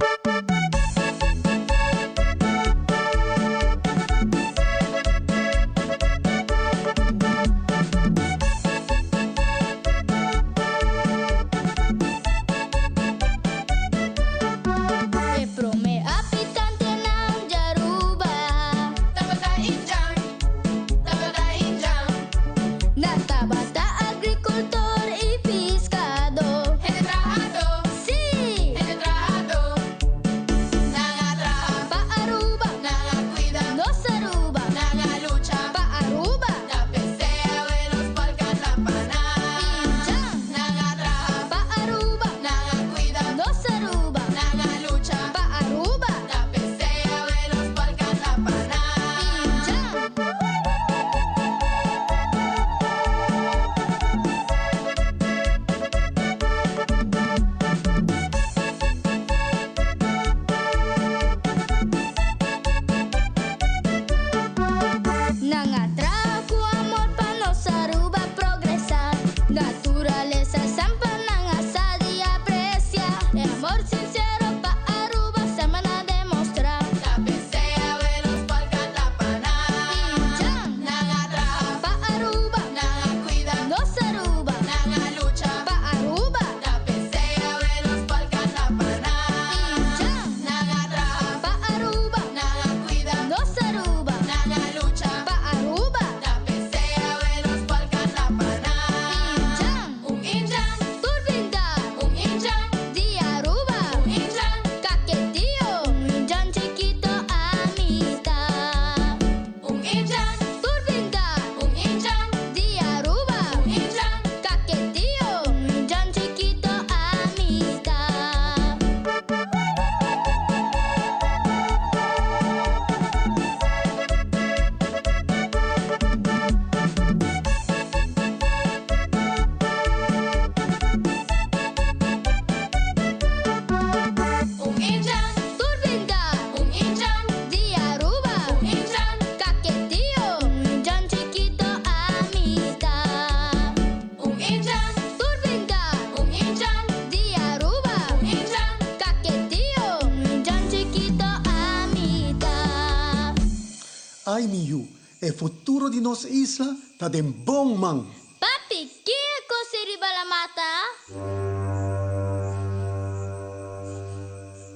S9: E futuro di nos isla ta den bon man.
S3: Papi, kiko si riba la mata?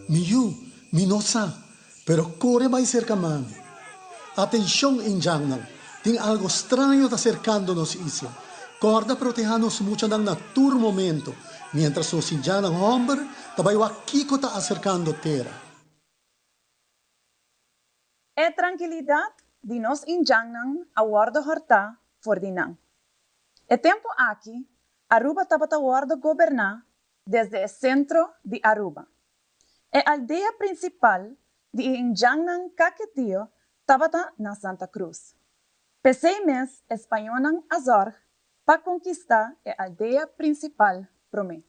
S9: Mi yu, mi no sa, pero kore bai serka mami. Atenshon, indjannan, tin algo straño ta serkando nos isla. Kòrda protehá nos muchanan na tur momento, miéntras nos indjannan hòmber ta bai wak kiko ta aserkando tera.
S10: E trankilidat di nos indjannan a wòrdu hòrtá for di nan. E tempu aki Aruba tabata wòrdu goberná desde e sentro di Aruba. E aldea prinsipal di e indjannan Caquetio tabata na Santa Cruz. P'esei mes e spañónan a zòrg pa konkistá e aldea prinsipal promé.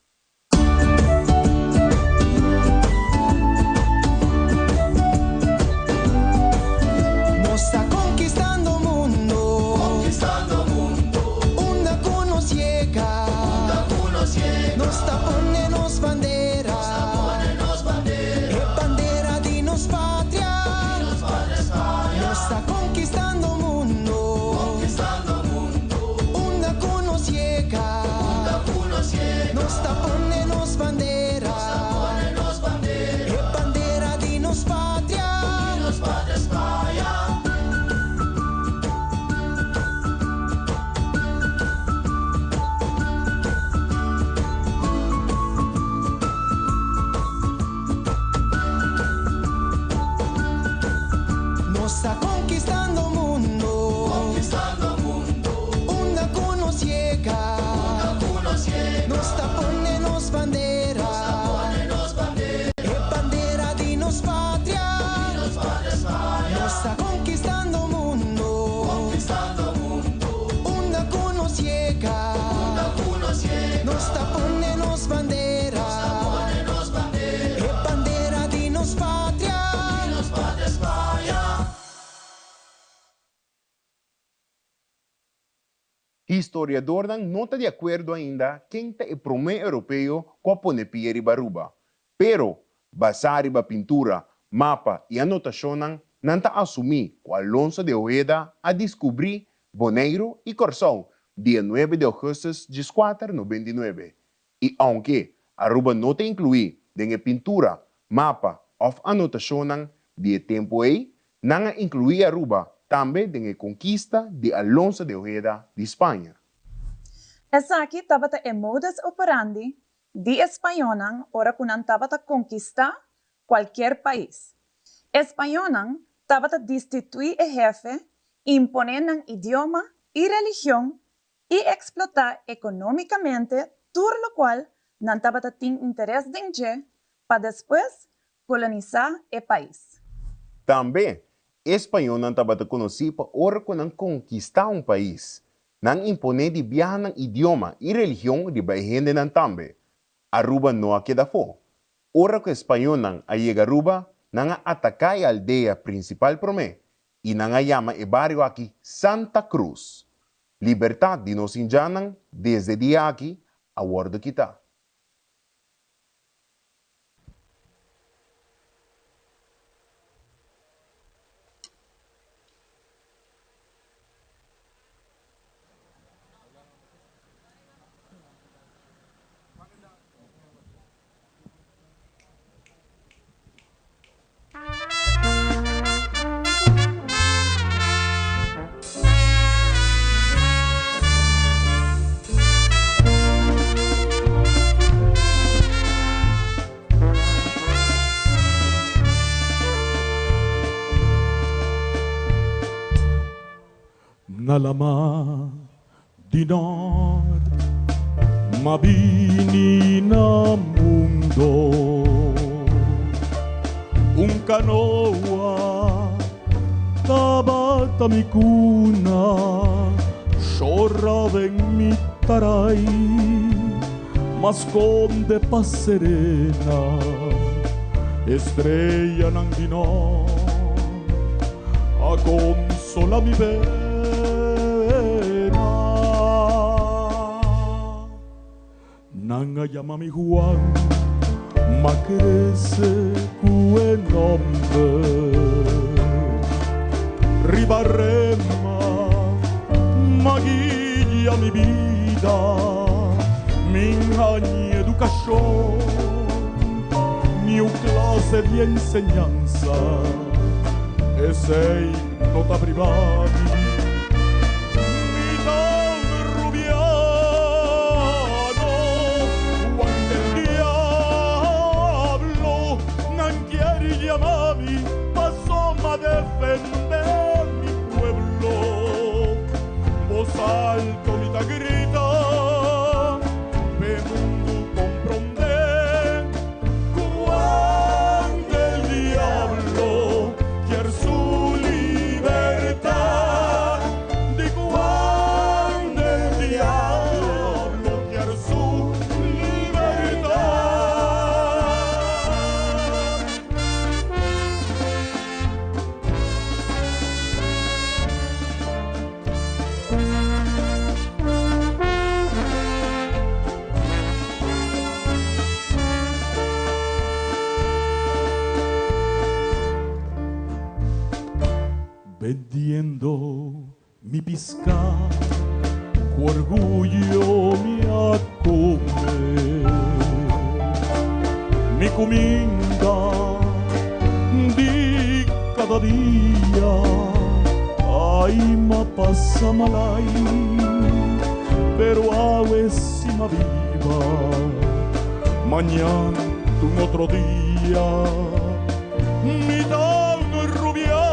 S7: Nos ta konkistando mundo. Konkistando mundo. Unda ku nos yega. Unda ku nos yega. Nos ta pone nos bandera. Nos ta pone nos bandera. E bandera di nos patria. Di nos patria Spaña. Nos ta konkistando mundo. Konkistando mundo. Unda ku nos yega. Unda ku nos yega. Nos ta pone nos bandera. Nos ta pone nos bandera. E bandera di nos patria. Di nos patria Spaña. Nos ta konkistando mundo. Konkistando mundo. Unda ku nos yega. Unda ku nos yega. Nos ta pone nos bandera. Nos ta pone nos bandera. E bandera di nos patria. Di nos patria Spaña. Nos ta konkistando mundo. Konkistando mundo. Unda ku nos yega. Unda ku nos yega. Nos ta pone nos bandera. Nos ta pone nos bandera. E bandera di nos patria. Di nos patria Spaña.
S2: Historiadornan no ta di akuerdo ainda ken ta e promé europeo ku a pone pia riba Aruba. Pero, basá riba pintura, mapa i anotashonnan, nan ta asumí ku Alonso de Ojeda a diskubrí Boneiru i Kòrsou dia nuebe di ougùstùs dieskuater nobenta i nuebe. I ounke Aruba no ta inkluí den e pintura, mapa òf anotashonnan di e tempu ei, nan a inkluí Aruba tambe den e konkista di Alonso de Ojeda di Spaña.
S10: Esaki tabata e modus operandi di e spañónan ora ku nan tabata konkistá kualkier pais. E spañónan tabata distituí e hefe, imponé nan idioma i religion i eksplotá ekonómikamente tur lokual nan tabata tin interes den dje pa despues kolonisá e pais.
S2: Tambe, e spañónan tabata konosí pa ora ku nan konkistá un pais, nan imponé di biaha nan idioma i religion riba e hendenan tambe. Aruba no a keda afó. Ora ku e spañónan a yega Aruba, nan a ataká e aldea prinsipal promé i nan a yama e bario aki Santa Cruz. Libertat di nos indjannan desde e dia aki a wòrdu kitá.
S6: Na lama di nort m'a bini na mundo. Un kanoa tabata mi kuna, shora den mi tarai, m'a skonde pa serena estrellanan di nort a konsola mi pena. Nan a yama mi Juan, m'a krese ku e nòmber. Riba rema. studia mi vida, mi educación, ni clase de enseñanza, ese nota privada. Mi tan rubiano, cuando el diablo nan quiere llamar pasó a defender mi pueblo. Voz alto mi ta grita, pe mundo comprende cuando el diablo quiere su libertad. Di cuando el diablo quiere su libertad. Vendiendo mi pisca, con orgullo me acome. Mi comida di cada día, ay ma pasa malay, pero a veces ma viva, mañana un otro día. Mi tan rubiano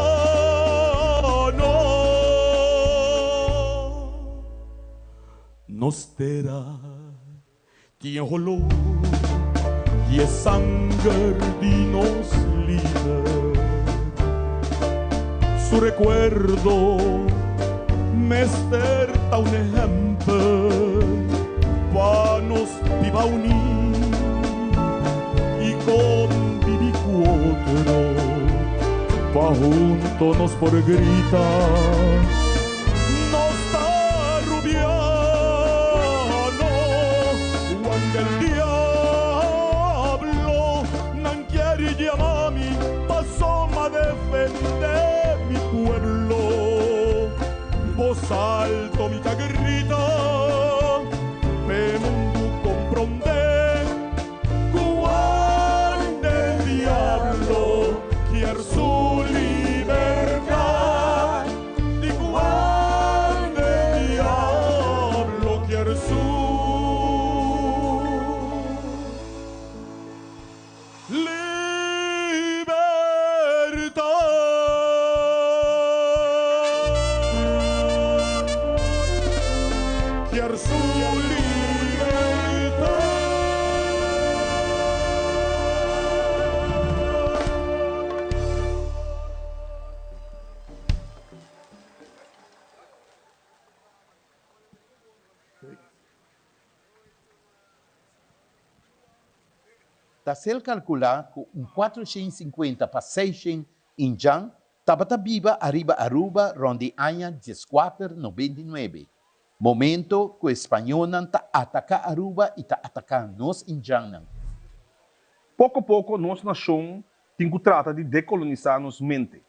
S6: nos terá tiene olor y sangre de nos libre. Su recuerdo me esterta un ejemplo pa nos viva unir y convivir otro, pa junto nos por gritar. Nos está rubiano cuando el diablo nan quiere llamarme, pasó a defender mi pueblo. Voz alto mi ta grita, pe mundo comprende cuando el diablo quiere su libertad. Di cuando el diablo quiere su libertad. Quiere su libertad.
S11: Ta ser calculá ku un 450 pa 600 indjan tabata biba ariba Aruba rond di aña 1499. Momento ku spañónan ta ataká Aruba i ta ataká nos indjannan.
S12: Poko poko nos nashon tin ku trata di dekolonisá nos mente.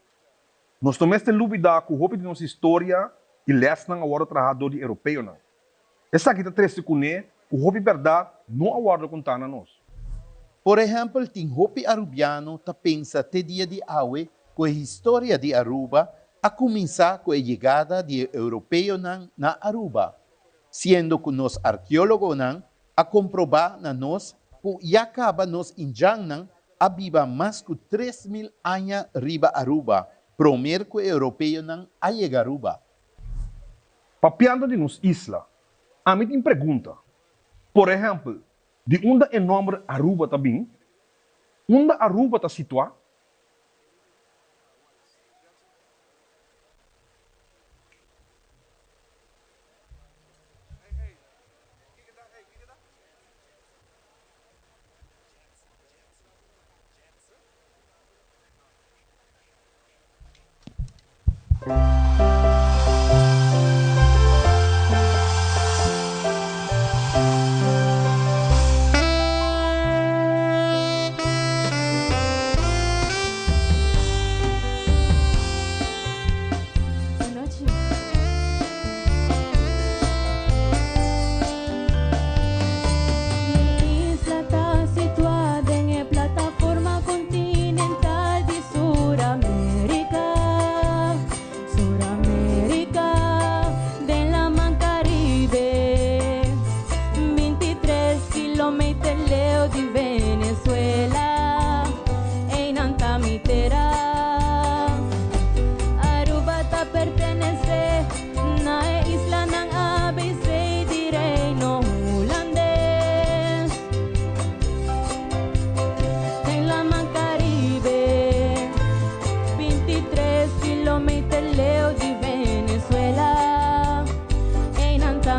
S12: Nos no mester lubidá ku hopi di nos historia i lèsnan a wòrdu trahá dor di europeonan. Esaki ta trese kuné ku hopi bèrdat no a wòrdu kontá na nos.
S11: Por ehèmpel, tin hopi arubiano ta pensa te dia di awe ku e historia di Aruba a kuminsá ku e yegada di e europeonan na Aruba, siendo ku nos arkeólogonan a komprobá na nos ku ya kaba nos indjannan a biba mas ku 3000 aña riba Aruba, promé ku e europeonan a yega Aruba.
S12: Papiando di nos isla, ami tin pregunta. Por ehèmpel, di unda e nòmber Aruba ta bin? Unda Aruba ta situá?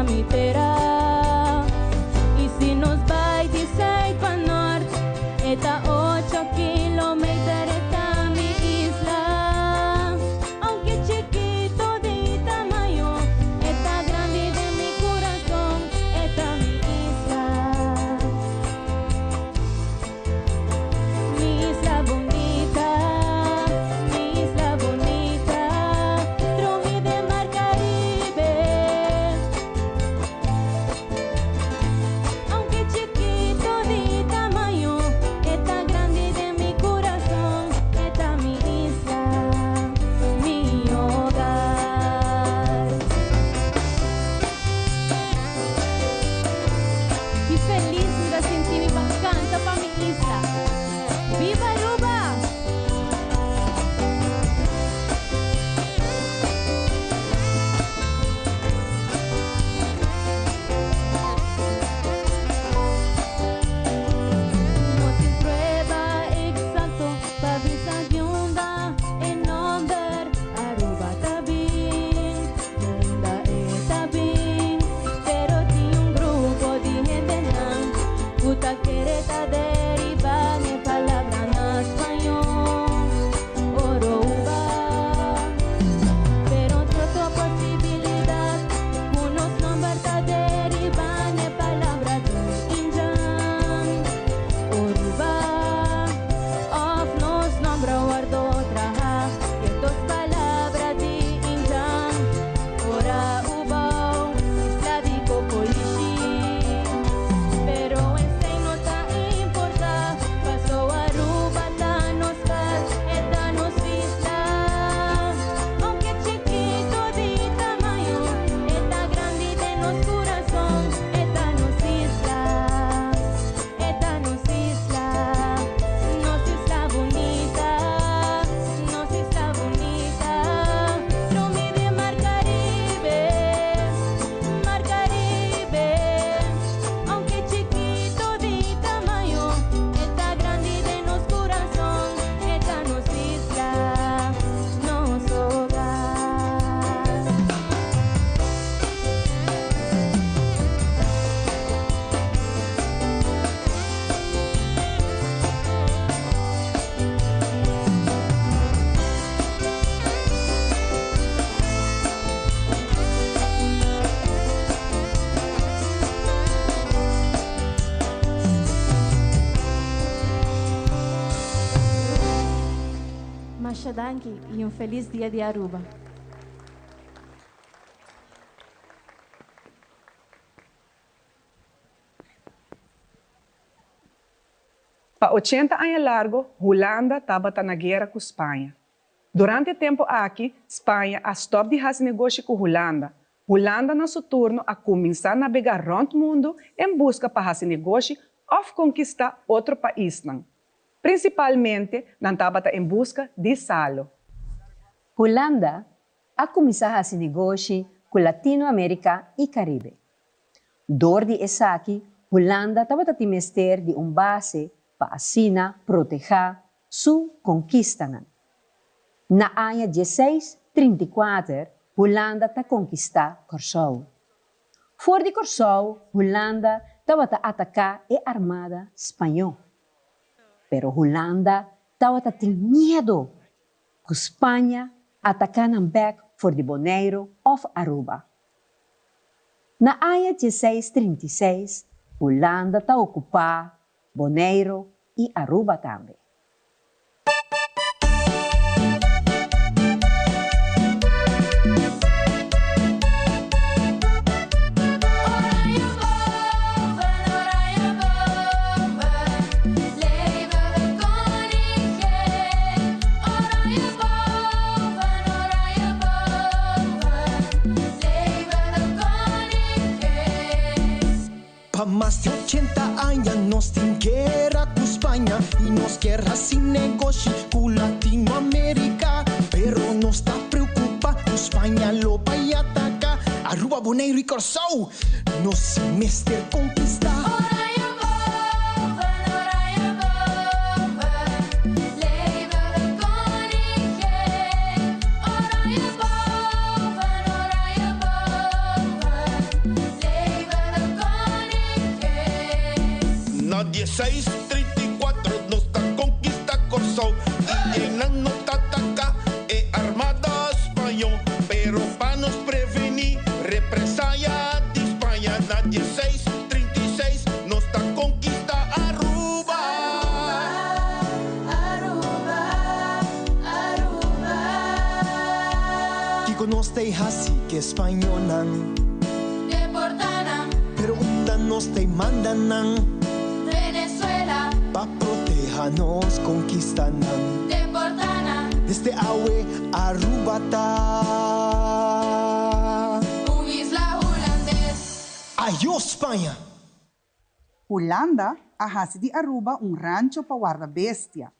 S5: mi tera. Y si nos bai di zuid pa nort, e ta ocho kilometer, e ta mi isla. Aunke chikito di tamaño, e ta grandi den mi curason, e ta mi isla. Mi isla bunita, mi isla bunita, drumi den Mar Caribe. Aunke chikito di tamaño, e ta grandi den mi curason, e ta mi isla, mi hogar. Ki felis mi ta sinti mi pa canta pa mi isla. Viva Aruba! No tin prueba exacto pa bisa di unda e nomber Aruba ta bin, unda e ta bin, pero tin un grupo di hendenan cu ta kere ta deriva n'e palabra na spaño Oro-uba. Pero otro posibilidad cu nos nomber ta deriva n'e palabra di indjan Oruba, of nos nomber a wordo traha di dos palabra di indjan Ora Ubao, isla di Cocolishi. Pero esey no ta importa, paso Aruba ta nos cas, e ta nos isla. Aunke chikito di tamaño, e ta grandi den nos curason, e ta nos isla, e ta nos isla, nos isla bunita, nos isla bunita, drumi den Mar Caribe, Mar Caribe. Aunke chikito di tamaño, e ta grandi den nos curason, e ta nos isla, nos hogar.
S13: Masha danki y un feliz dia di Aruba.
S14: Pa ochenta aña largo Hulanda tabata na guera cu Spaña. Durante e tempo aki Spaña a stop di haci negoshi cu Hulanda. Hulanda na su turno a cuminsa nabega rond mundo en busca pa haci negoshi of conquista otro paisnan. Principalmente nan tabata en busca di salo.
S15: Hulanda a cuminsa haci negoshi cu Latino America y Caribe. Dor di esaki Hulanda tabata tin mester di un base pa asina protehá su konkistanan. Na aña dieseis trinta i kuater Hulanda ta konkistá Kòrsou. For di Kòrsou Hulanda tabata ataká e armada spañó. Pero Hulanda tabata tin miedu ku Spaña ataká nan bèk for di Boneiru òf Aruba. Na aña dieseis trinta i seis Hulanda ta okupá Boneiru i Aruba tambe.
S7: Pa mas di ochenta aña nos tin guera cu Spaña y nos kier haci negoshi cu Latinoamerica. Pero nos ta preocupa cu Spaña lo bay ataca Aruba, Boneiru y Corsou. Nos mester conquista.
S16: Na 1634 nos ta konkistá Kòrsou i einan no ta ataká e armada spañó. Pero pa nos prevení represaya di Spaña na 1636 nos ta konkistá Aruba.
S7: Aruba, Aruba.
S17: Kiko nos t'ei hasi ku e spañónan?
S5: Deportá nan.
S17: Pero unda nos t'ei manda nan?
S5: Venezuela.
S17: Pa proteha nos konkistanan.
S5: Deportá nan.
S17: Desde awe Aruba ta.
S5: Un isla hulandes.
S17: Ayo Spaña!
S18: Hulanda a hasi di Aruba un rancho pa warda bestia.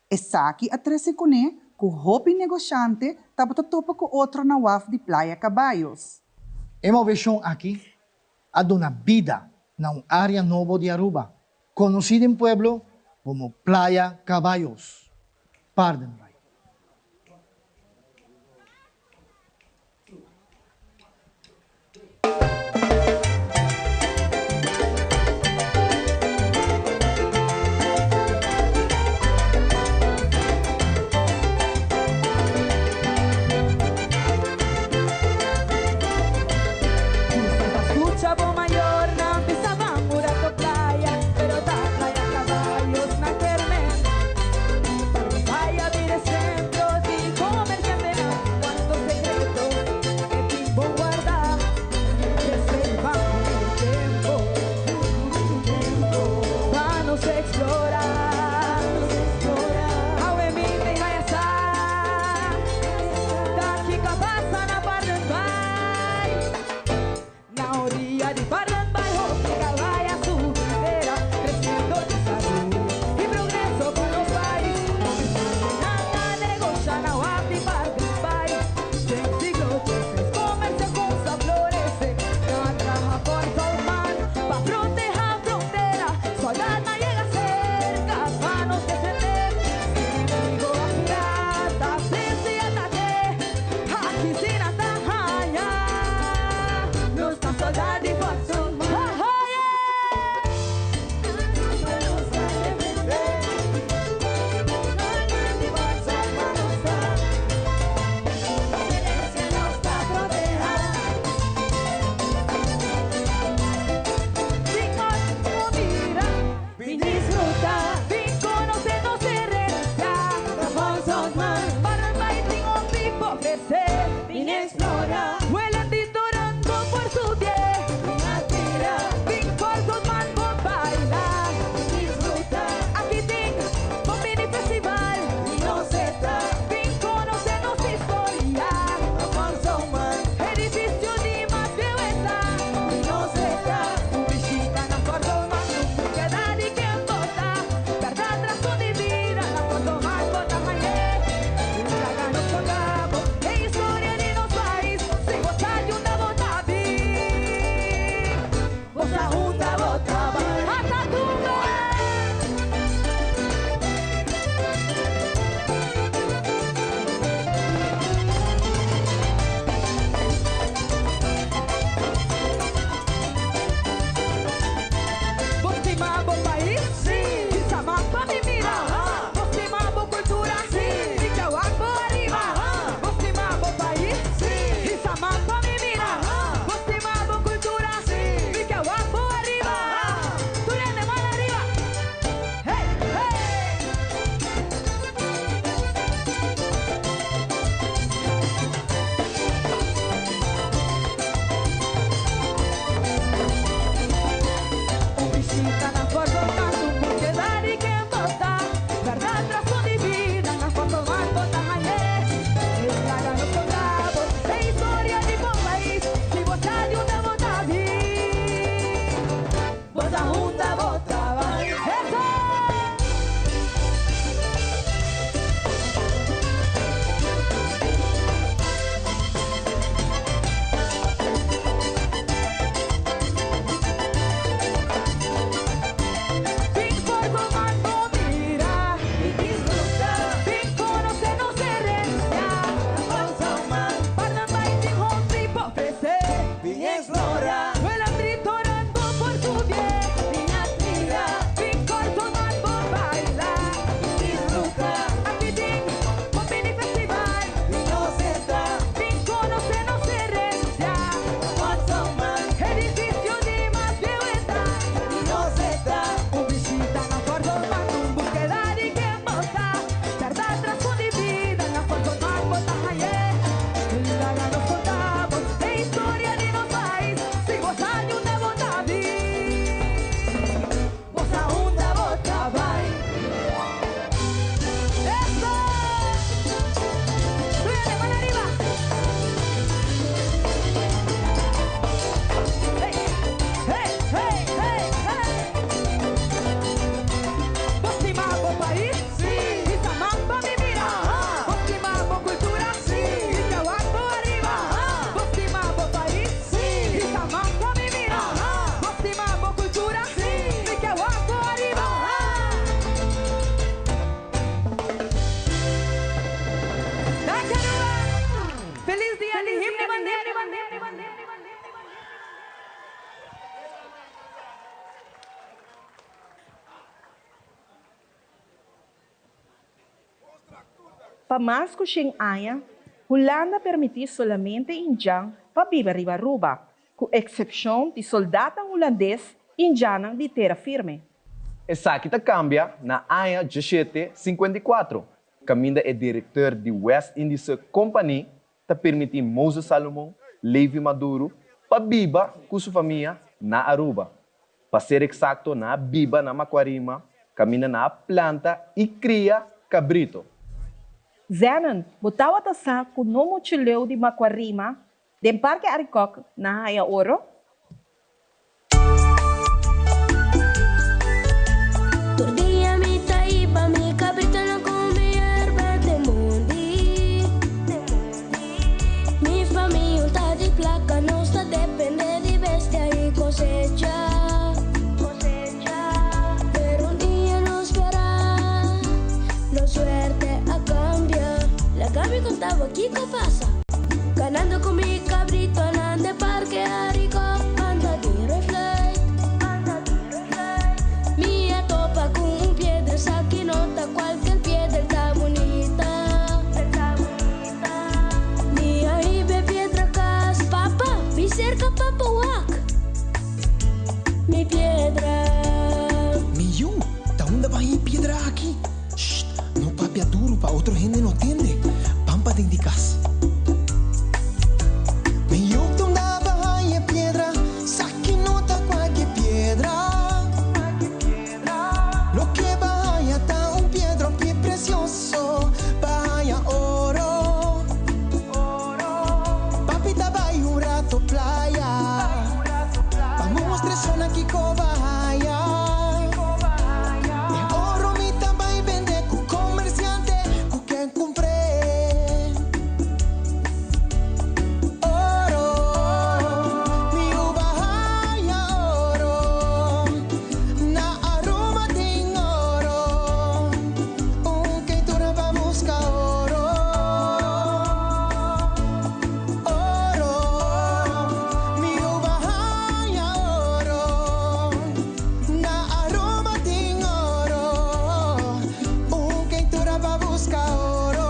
S18: Esaki a trese kuné ku hopi negoshante tabata topa ku otro na waf di Playa Caballos.
S19: E moveshon aki a duna bida na un área nobo di Aruba, konosí den pueblo komo Playa Caballos, Paardenbaai.
S5: Scucha bo mayornan bisa ban un rato playa, pero ta Playa Caballos nan kermen. Paardenbaai a bira centro di comerciantenan, cuanto secreto e tin bon guarda. Pesey ban tempo, tempo, pa nos explora. Awe mi t'ey haya sa, ta kico a pasa na Paardenbaai. Na oriya di Paardenbaai, hopi cabay a subi tera, creciendo di salud y progreso pa nos pais. Comerciantenan a negosha na waf di Paardenbaai. Den siglo XVI comercio a cuminsa florece. Nan a traha Fort Zoutman pa proteha frontera. Soldad a yega cerca pa nos defende. Si enemigo a pirata ofrece atake, aki si nan ta haya. Nos ta soldad di Fort Zoutman. Oh, yeah! Nos ta defende. Di Fort Zoutman nos ta. Herencia nos ta proteha. Sin mas mira, bin disfruta, bin conoce nos herencia. Fort Zoutman, Paardenbaai tin hopi pa ofrece. Bin explora, Huelandito orando por su bien. Bin admira, bin Fort Zoutman por baila. Disfruta, aki tin un mini festival. Bin conoce nos historia. Fort Zoutman, edificio di mas bieu ta. Un bishita na Fort Zoutman, keda di ken bo ta. Berdad razon di bida, na Fort Zoutman bo ta haye. Laga nos conta bo e historia di nos pais. Si bo sa di unda bo ta bin, bo sa unda bo ta bay. Ata tumba! Bo stima bo pais? Si. Hisa man pa mi mira. Bo stima bo cultura? Si. Pica wak bo ariba. Bo stima bo pais? Si. Hisa man pa mi mira. Bo stima bo cultura? Si. Pica wak bo ariba. Tur hende man ariba. Hey, hey! Un bishita na Fort Zoutman, keda di ken bo ta. Berdad razon di bida, na Fort Zoutman bo ta haye. Laga nos conta bo e historia di bo pais. Si bo sa di unda bo ta bin, bo sa unda bo ta bay. Eso! Bin Fort Zoutman bo mira y disfruta. Bin conoce nos herencia. Fort Zoutman, Paardenbaai tin hopi pa ofrece. Bin explora, Huelandrito orando por tu bien. Bin admira, bin
S20: Pa mas ku shen aña, Hulanda a permití solamente indjan pa biba riba Aruba, ku eksepshon di soldatnan hulandes indjannan di tera firme.
S21: Esaki ta kambia na aña djeshete 54, kaminda e direkteur di West Indische Compagnie ta permití Moses Salomon Levi Maduro pa biba ku su famia na Aruba. Pa ser eksakto nan a biba na Macuarima kaminda nan a planta i kria kabrito.
S20: Zenon, bo tawata sa ku no muchu leu di Macuarima, den Parke Arikok, nan a haya oro?
S5: Tur dia mi ta hiba mi cabritonan cu mi yerba den mondi. Mi famia un ta di placa, nos ta depende di bestia y cosecha. Pero un dia no spera, nos suerte a cambia. Laga mi conta bo kico pasa. Ganando cu mi cabritonan den Parke Arikok banda di Refluit. Mi a topa cu un piedra, esaki no ta cualkier piedra, el ta bunita. Mi a hiba e piedra cas, papa, bin cerca papa wak mi piedra.
S17: Mi yu, ta unda bo a haña e piedra aki? Sht! No papia duru pa otro hende no tende. Ban paden di kas. Mi yu tunda pa haña piedra, sa ki no ta kualke piedra. Loke bo a haña ta un piedra hopi presioso pa haña oro. Papi ta bai un rato playa pa mustra esnan kiko bo a haña. E oro mi ta bai bende ku komersiante ku ken kumpr'é. Oro, mi uba haña oro. Na Aruba tin oro. Un keitura pa buska oro. Oro, mi uba haña oro. Na Aruba tin oro, un keintura pa buska oro.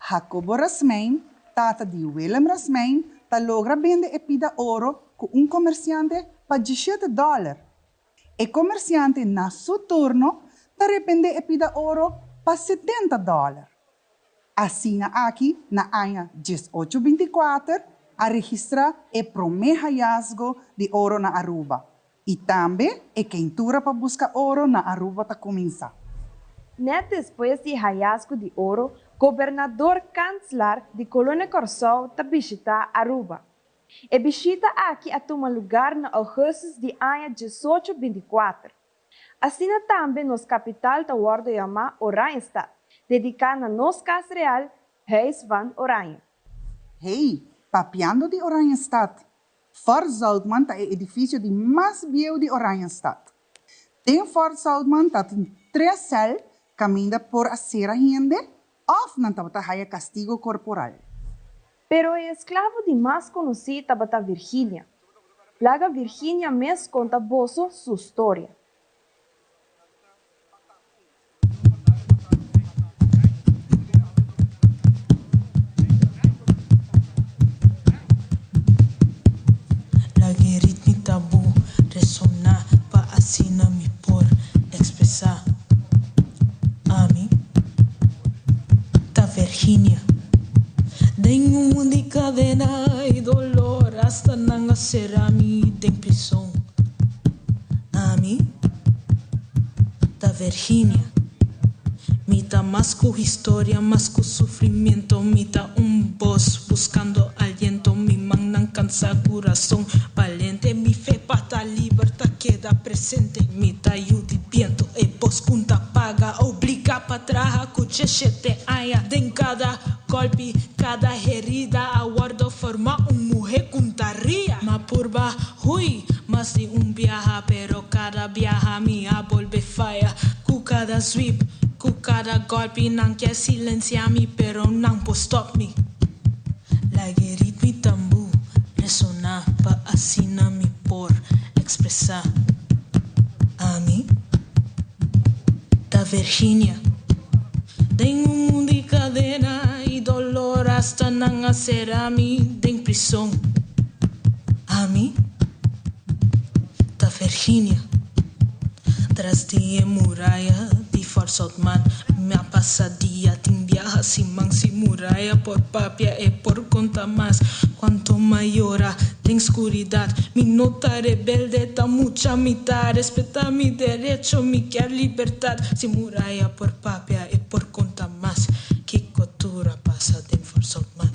S18: Jacobo Rasmijn, tata di Willem Rasmijn, ta logra bende e pida oro ku un komersiante pa djishete dòler. E komersiante na su turno ta rebendé e pida oro pa 70 dòler. Asina aki na aña 1824 a registrá e promé hayasgo di oro na Aruba i tambe e keintura pa buska oro na Aruba ta kuminsá.
S22: Nèt despues di e hayasgo di oro, gobernador Kantslar di Kolonia Kòrsou ta bishitá Aruba. E bishita aki a tuma lugar na augustus di aña diesocho 24. Asina tambe nos kapital ta wòrdu yamá Oranjestad, dediká na nos kas real, Huis van Oranje.
S18: Hey, papiando di Oranjestad, Fort Zoutman ta e edifisio di mas bieu di Oranjestad. Den Fort Zoutman ta tin tres sèl kaminda por a sera hende òf nan tabata haya kastigo korporal.
S22: Pero e esklavo di mas konosí tabata Virginia. Laga Virginia mes konta boso su storia.
S23: Laga e ritmi tabú resoná pa asina mi por ekspresá. Ami ta Virginia. Den un mundo di cadena y dolor hasta nan a cera mi den prison. Ami ta Virginia. Mi ta mas cu historia, mas cu sufrimiento. Mi ta un bos buscando aliento. Mi mannan cansa, curason balente. Mi fe pa ta liber ta keda presente. Mi ta yu di biento, e bos cu n'ta paga. Obliga pa traha cu djeshete aña. Den cada golpi, cada herida a wordo forma un muhe cu n'ta ria. M'a purba hui mas di un biaha, pero cada biaha mi a bolbe faya. Cu cada sweep, cu cada golpi nan kier silencia mi, pero nan por stop mi. Laga e ritmo y tambú resona. expresa. Ami ta Virginia. Den un mundo di cadena y dolor hasta nan a cera mi den prison. Ami ta Virginia. Tras di e muraya di Fort Otman mi a pasa dia tin biaha siman si muraya por papia e por conta mas cuanto m'a yora den scuridad mi no ta rebelde ta mucha mi ta respeta mi derecho mi kier libertad si muraya por papia e por conta mas kico tur a pasa den Fort Otman.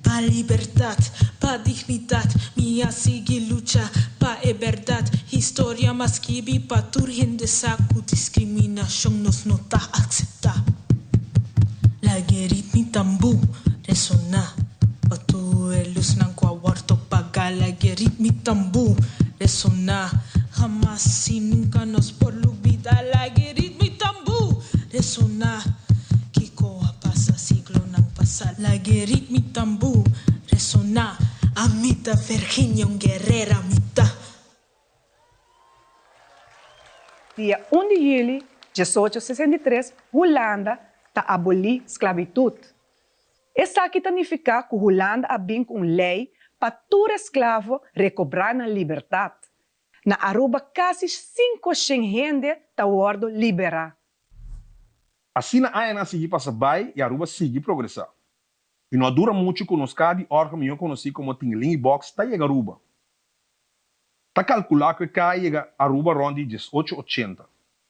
S23: Pa libertad, pa dignidad, mi a sigui lucha pa e berdad. Historia m'a skibi pa tur hende sa cu discriminacion nos no ta acepta. Lag'e ritm'i tambú resona pa tur e luznan cu a wordo paga. Lag'e ritm'i tambú resona, hamas y nunca nos por lubida. Lag'e ritm'i tambú resona. Kiko a pasa siglonan pasa. Lag'e ritm'i tambú resona. Ami ta Virginia, un guerrera mi ta.
S14: Dia un di juli 1863 Hulanda ta abolí sklabitut. Esaki ta nifiká ku Hulanda a bin ku un lei pa tur esklavo rekobrá nan libertat. Na Aruba kasi sinkoshen hende ta wòrdu liberá.
S12: Asina añanan a sigui pasa bai i Aruba sigui progresá. I no a dura muchu ku nos kaha di òrgel mihó konosí komo Tingeling i Box ta yega Aruba. Ta kalkulá ku e kaha a yega Aruba rònt di diesocho ochenta.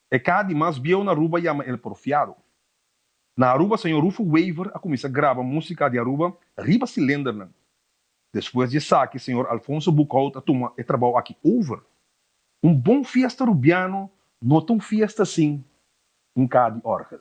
S12: E kaha di mas bieu na Aruba yama El Porfiado. Na Aruba señor Rufo Wever a kuminsá graba músika di Aruba riba silindernan. Despues di esaki señor Alfonso Boekhout a tuma e trabou aki over. Un bon fiesta Rubiano no ta un fiesta sin un kaha di òrgel.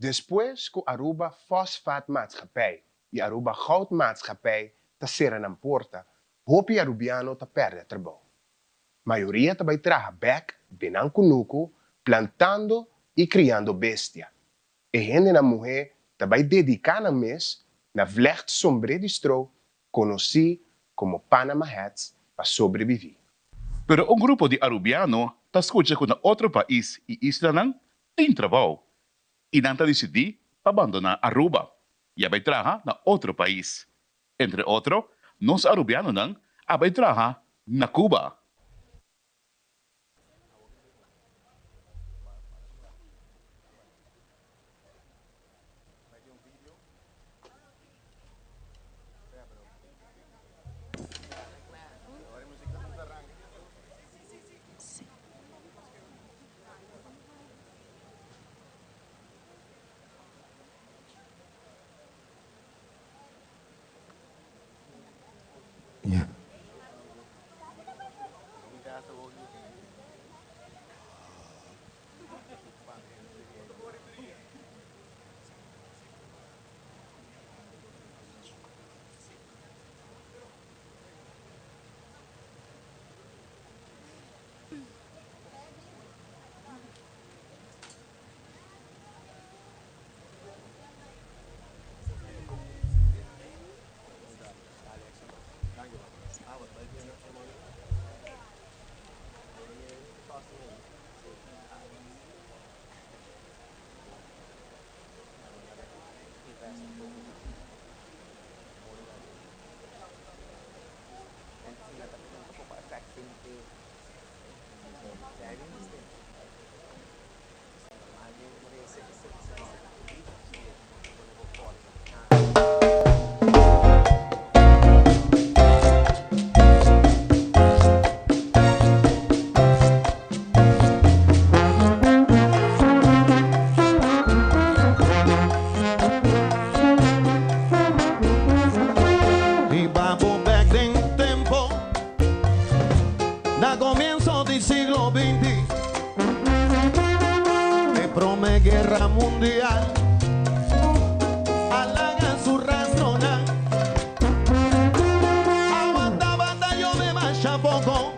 S1: Despues cu Aruba Fosfaat Maatschappij y Aruba Goud Maatschappij ta cera nan porta, hopi Arubiano ta perde trabou. Mayoria ta bai traha bèk den nan kunuku plantando i kriando bestia. E hendenan muhé ta bai dediká nan mes na vlègt sombré di strou konosí komo Panama hats pa sobreviví.
S3: Pero un grupo di Arubiano ta skucha ku na otro pais i islanan tin trabou i nan ta disidí pa bandoná Aruba i a bai traha na otro pais. Entre otro, nos Arubianonan a bai traha na Cuba.
S16: Hiba bo bek den tempo Na comienzo di siglo binti E prome guerra mundial A laga su rastronan Awa tabata yobe masha poco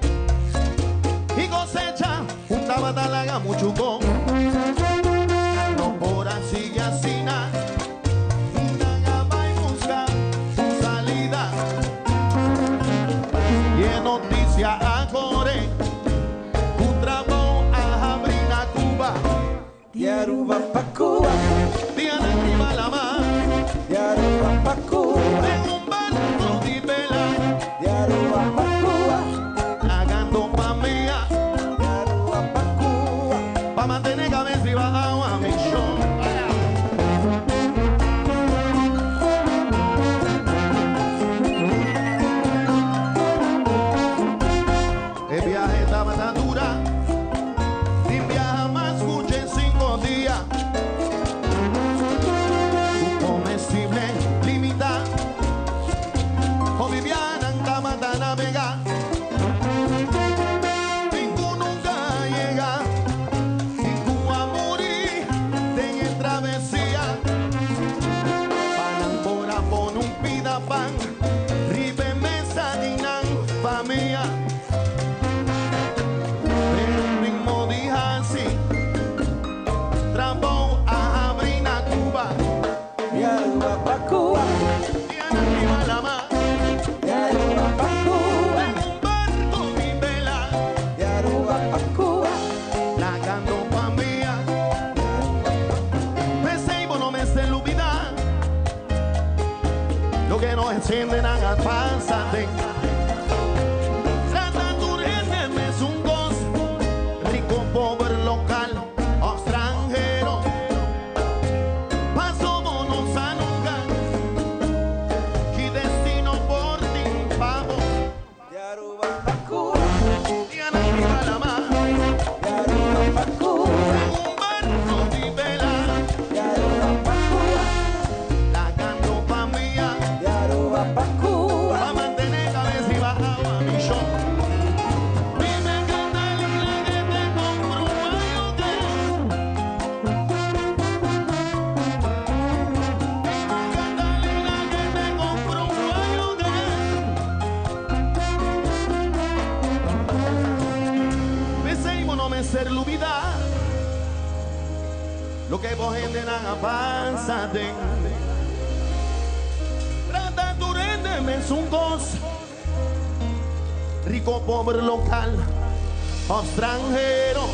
S16: Y cosecha un tabata laga muchu con No por a sigui asina Nan a bai busca un salida Y e noticia a core Cu trabou a habri na Cuba
S7: Di Aruba pa Cuba.
S16: Di Anan riba lama.
S7: Di Aruba pa Cuba.
S16: Den un barco di bela.
S7: Di Aruba pa Cuba.
S16: Lagando famia.
S7: Di Aruba pa Cuba.
S16: Pa mantene cabes riba awa mi shon. E biahe tabata dura. Tin biaha mas cu djensinco dia. Cu comestible limita. Hopi biahanan tabata nabega. Tin cu nunca a yega. Tin cu a muri den e travesia. Pa nan por a pone un pida pan riba e mesa di nan famia. Pero tin modi hasi trabou a habri na Cuba.
S7: Di Aruba pa Cuba.
S16: Di Anan riba lama.
S7: Di Aruba pa Cuba.
S16: Den un barco di bela.
S7: Di Aruba pa Cuba.
S16: Lagando famia. P'esei bo no mester lubida. Loke no hendenan a pasa den. Trata tur hende mesun kos, rico, pober, local of stranhero. Paso bo no sa nunca ki destino por tin pa bo.
S7: Di Aruba pa Cuba.
S16: Di Anan riba lama.
S7: Di Aruba pa Cuba.
S16: Den un barco di bela.
S7: Di Aruba pa Cuba.
S16: Lagando famia.
S7: Di Aruba pa Cuba.
S16: Pa mantene. Loke bo hendenan a pasa den. Trata tur hende mesun kos. Riko, pober, lokal òf stranhero.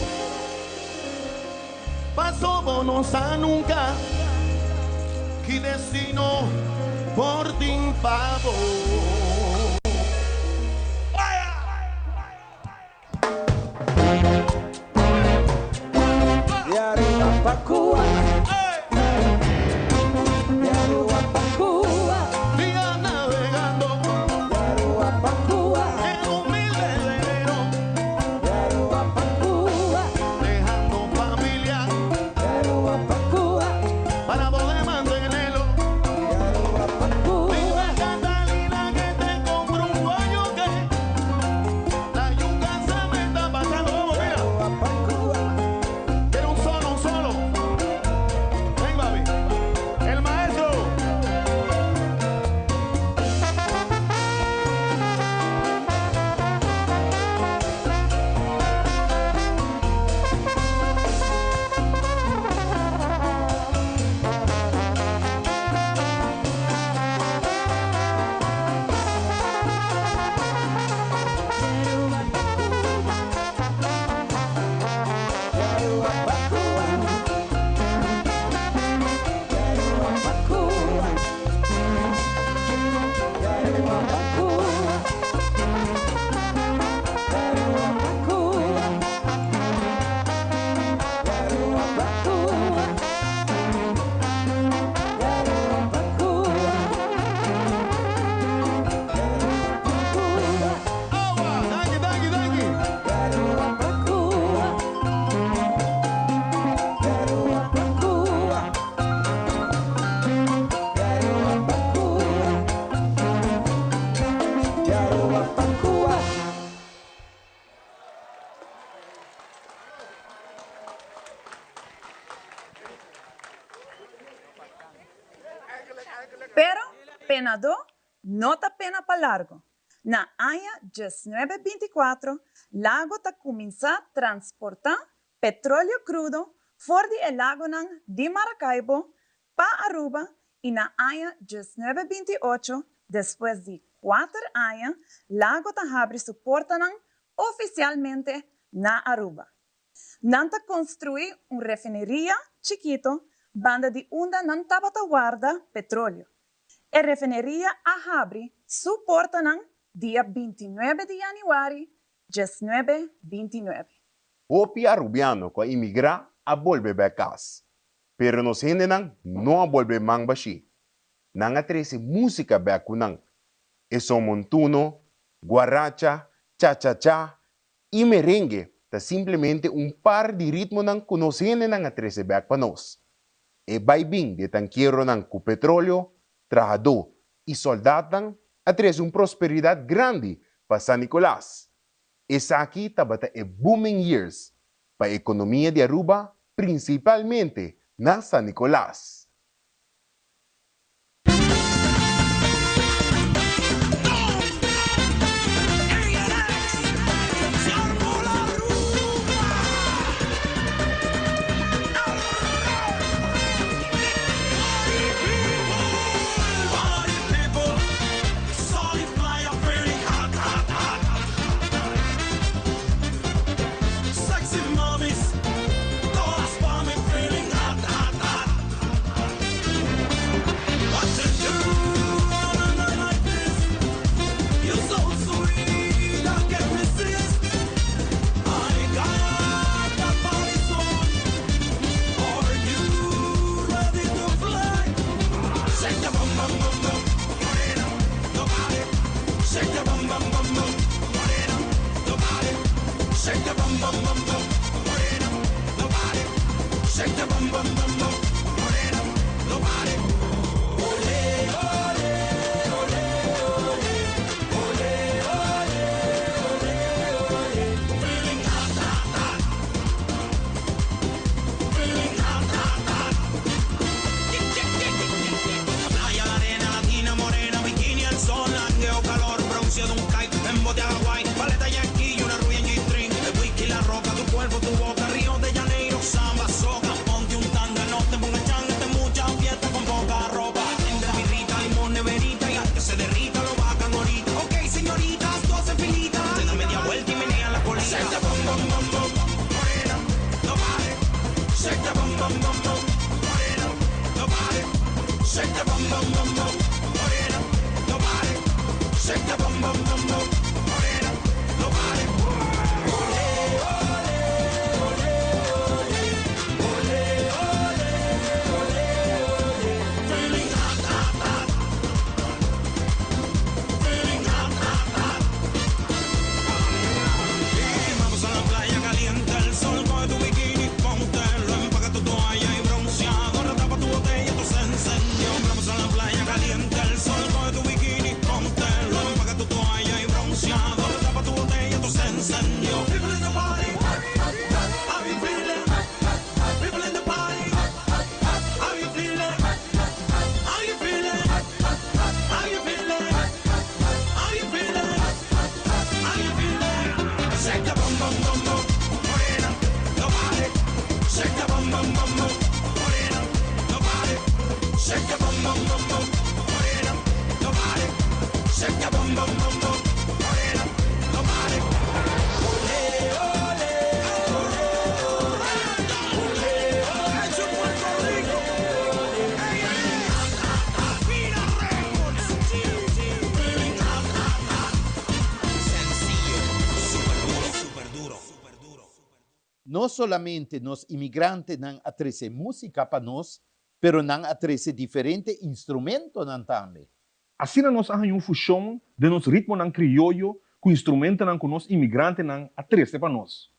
S16: Paso bo no sa nunka ki destino por tin pa bo.
S10: Pero penadó no ta pena pa largo. Na aña diesnuebe binticuatro Lago ta cuminsa transporta petroleo crudo for di e lagonan di Maracaibo pa Aruba y na aña diesnuebe bintiocho, despues di cuater aña, Lago ta habri su portanan oficialmente na Aruba. Nan ta construi un refineria chikito banda di unda nan tabata warda petroleo. E refineria a habri su portanan dia bintinuebe di januari diesnuebe bintinuebe.
S2: Hopi Arubiano cu a imigra a bolbe bek cas. Pero nos hendenan no a bolbe man bashí. Nan a trece musica bek cu nan. E son montuno, guaracha, cha-cha-cha y merengue ta simplemente un par di ritmonan cu nos hendenan a trece bek pa nos. E bai-bin di e tankieronan cu petroleo, trahadó y soldatnan a trece un prosperidad grandi pa San Nicolas. Esaki tabata e booming years pa economia di Aruba, principalmente na San Nicolas.
S6: toalla y bronceador, tapa tu botella, esto se encendió. Vamos a la playa caliente el sol, coge tu bikini, póntelo, empaca tu toalla y bronceador, tapa tu botella, esto se encendió. People in the party, how you feeling? People in the party, how you feeling? How you feeling? How you feeling? How you feeling? How you feeling? Shake the bum bum bum bum, morena, nobody. Shake the bum bum bum bum, morena, nobody. Shake the bum bum bum bum, morena, nobody. Shake the bum bum bum bum, morena, nobody. Ole, ole, ole, ole, ole, hecho Puerto Rico. Sencillo, super duro, super duro, super duro.
S11: No solamente nos imigrantenan a trece musica pa nos, pero nan a trece diferente instrumentonan tambe.
S12: Asina nos a haña un fushon den nos ritmonan krioyo ku instrumentonan ku nos imigrantenan a trese pa nos.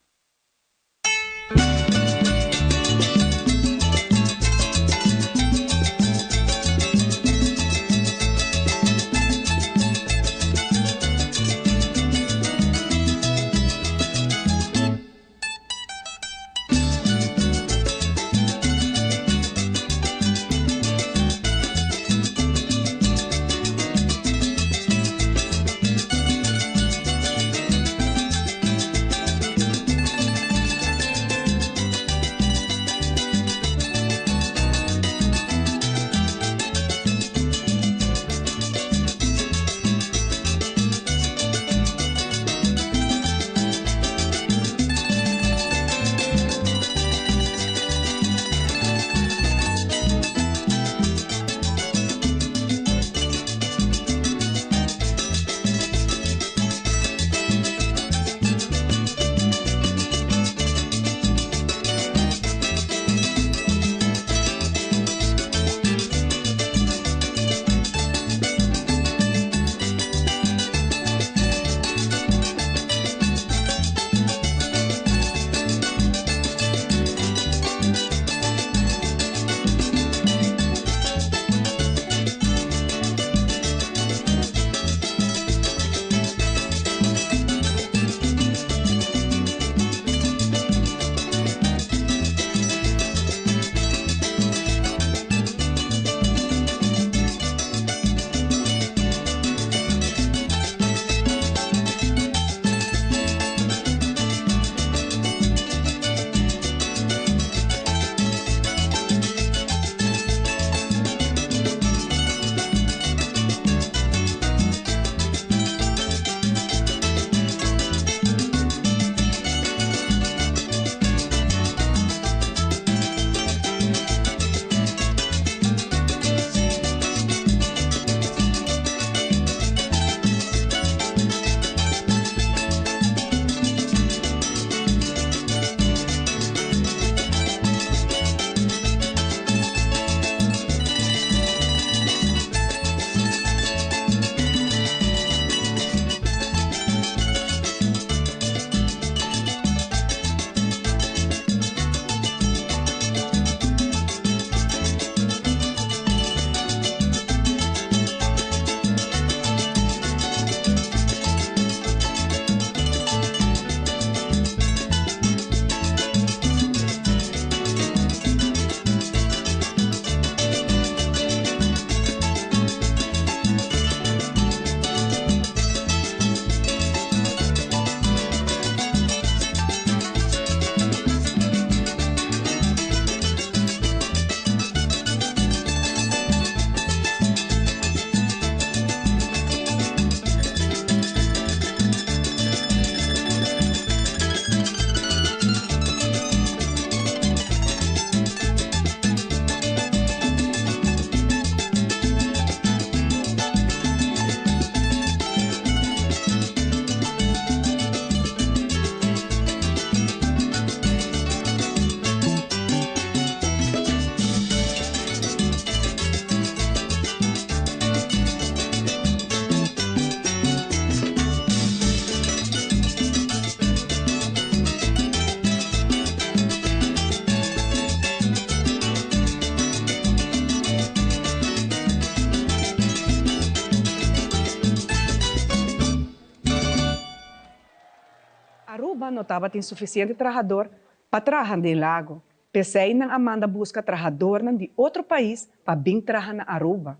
S14: Aruba no tabatin suficiente trahador pa traha den Lago, p'esey nan a manda busca trahadornan di otro pais pa bin traha na Aruba.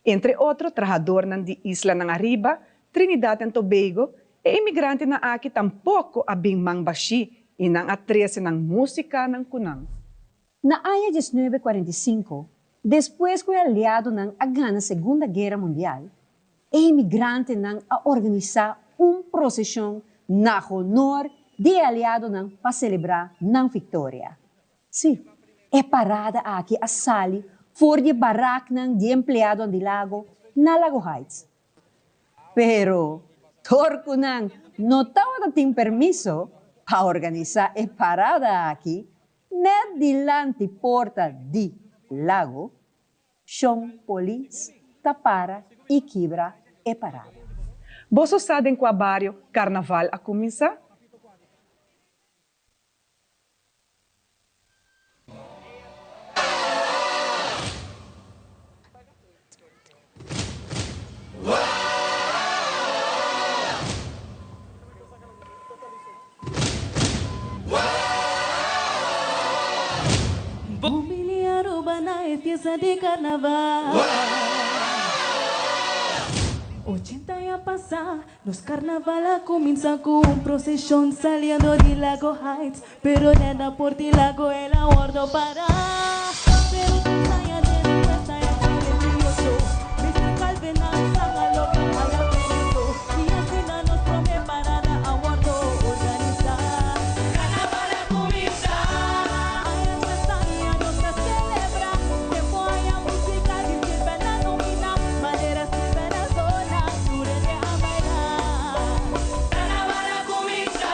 S14: Entre otro trahadornan di islanan ariba, Trinidad and Tobago, e imigrantenan aki tampoco a bin man bashí y nan a trece nan musicanan cu nan.
S15: Na aña 1945, despues cu e aliadonan a gana Segunda Guera Mundial, e imigrantenan a organisa un procesion na honor di e aliadonan pa celebra nan victoria. Sí, e parada aki a sali for di e baraknan di e empleadonan di Lago na Lago Heights. Pero, dor cu nan no tabata tin permiso pa organisa e parada aki net dilanti porta di Lago, Shon Polis ta para y kibra e parada.
S14: Boso sa den cua bario Carnaval a cuminsa?
S23: Bon bini Aruba na e fiesta di carnaval. 80 aña pasa nos carnaval a cuminsa cu un procesion saliendo di Lago Heights, pero net na por di Lago el a wordo para. Pero tres aña despues na e 48, Mister Calvin Armstrong a logra haya permiso y asina nos prome parada a wordo organisa. Carnaval a cuminsa. Aña tras aña nos ta celebra. Tempo haya musica di sirve na nomina. Manera sirve na zona, tur hende a baila. Carnaval a cuminsa.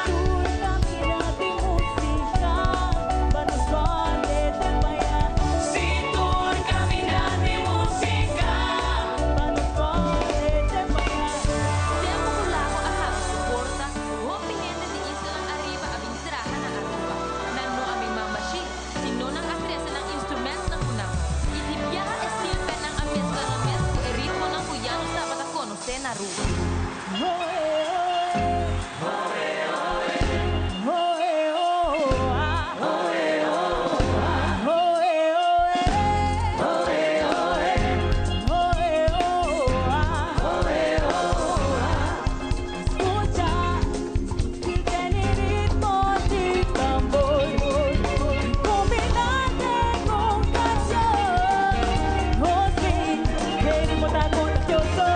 S23: Tur camina tin musica, pa nos core te baila. Si tur camina tin musica, pa nos core te baila.
S4: Tempo cu Lago a habri su porta, hopi hende di islanan ariba a bin traha na Aruba. Nan no a bin man bashí, sino nan a trece nan instrumentnan cu nan. Y di biaha e steelbandnan a mezcla nan mes cu e ritmonan cu ya nos tabata conoce na Aruba.
S23: Scucha, si tene ritmo di tambor, combinate con canción. Oh sí, e ritmo ta contagioso.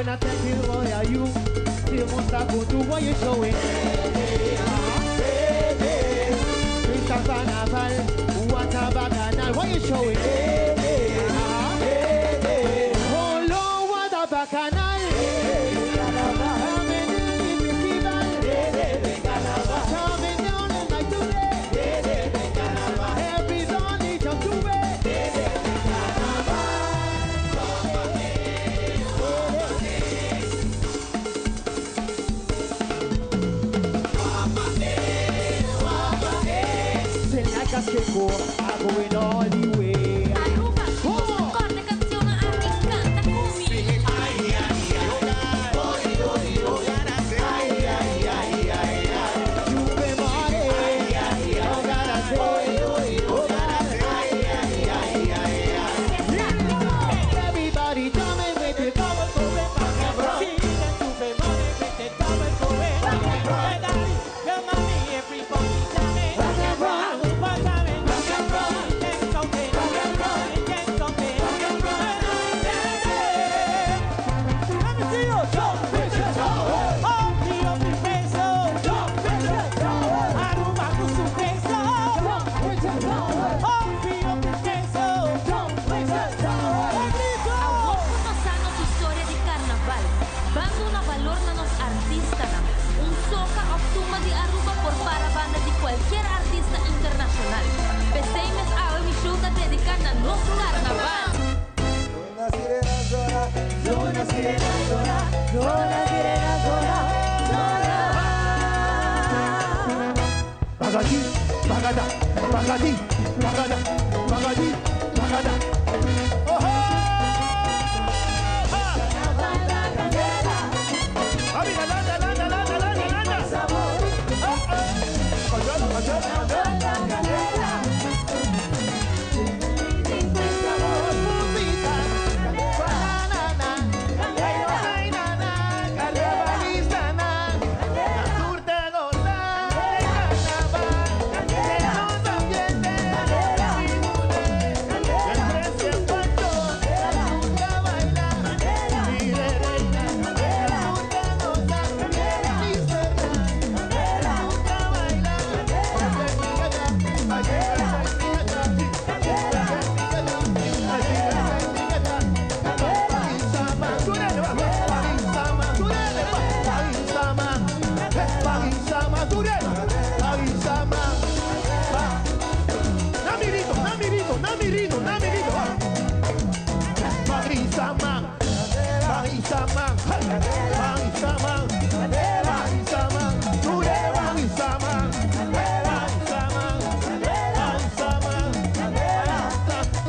S7: When I tell you what are you, you must go do what you showing. Crystal Carnival, what a bacchanal, what you showing? Oh Lord, what a bacchanal. I'm in the festival. Coming down in my today. Everybody jump to it. Say like a scarecrow, I'm going all the way.
S4: Aruba, nos ta corda cancionnan aki, canta cu mi.
S7: Everybody jamming with the double going back and rock.
S4: Awor cu nos sa nos historia di carnaval, ban duna balor na nos artistanan. Un soca of tumba di Aruba por para banda di cualkier artista internacional. P'esey mes awe mi show ta dedica na nos carnaval.
S7: Zona sirena, zona, zona sirena, zona, zona.
S16: Bagadi, bagada, bagadi, bagada, bagadi, bagada. Oho! Amiga, landa, landa, landa, landa, landa. Oh, oh. Control, control, control.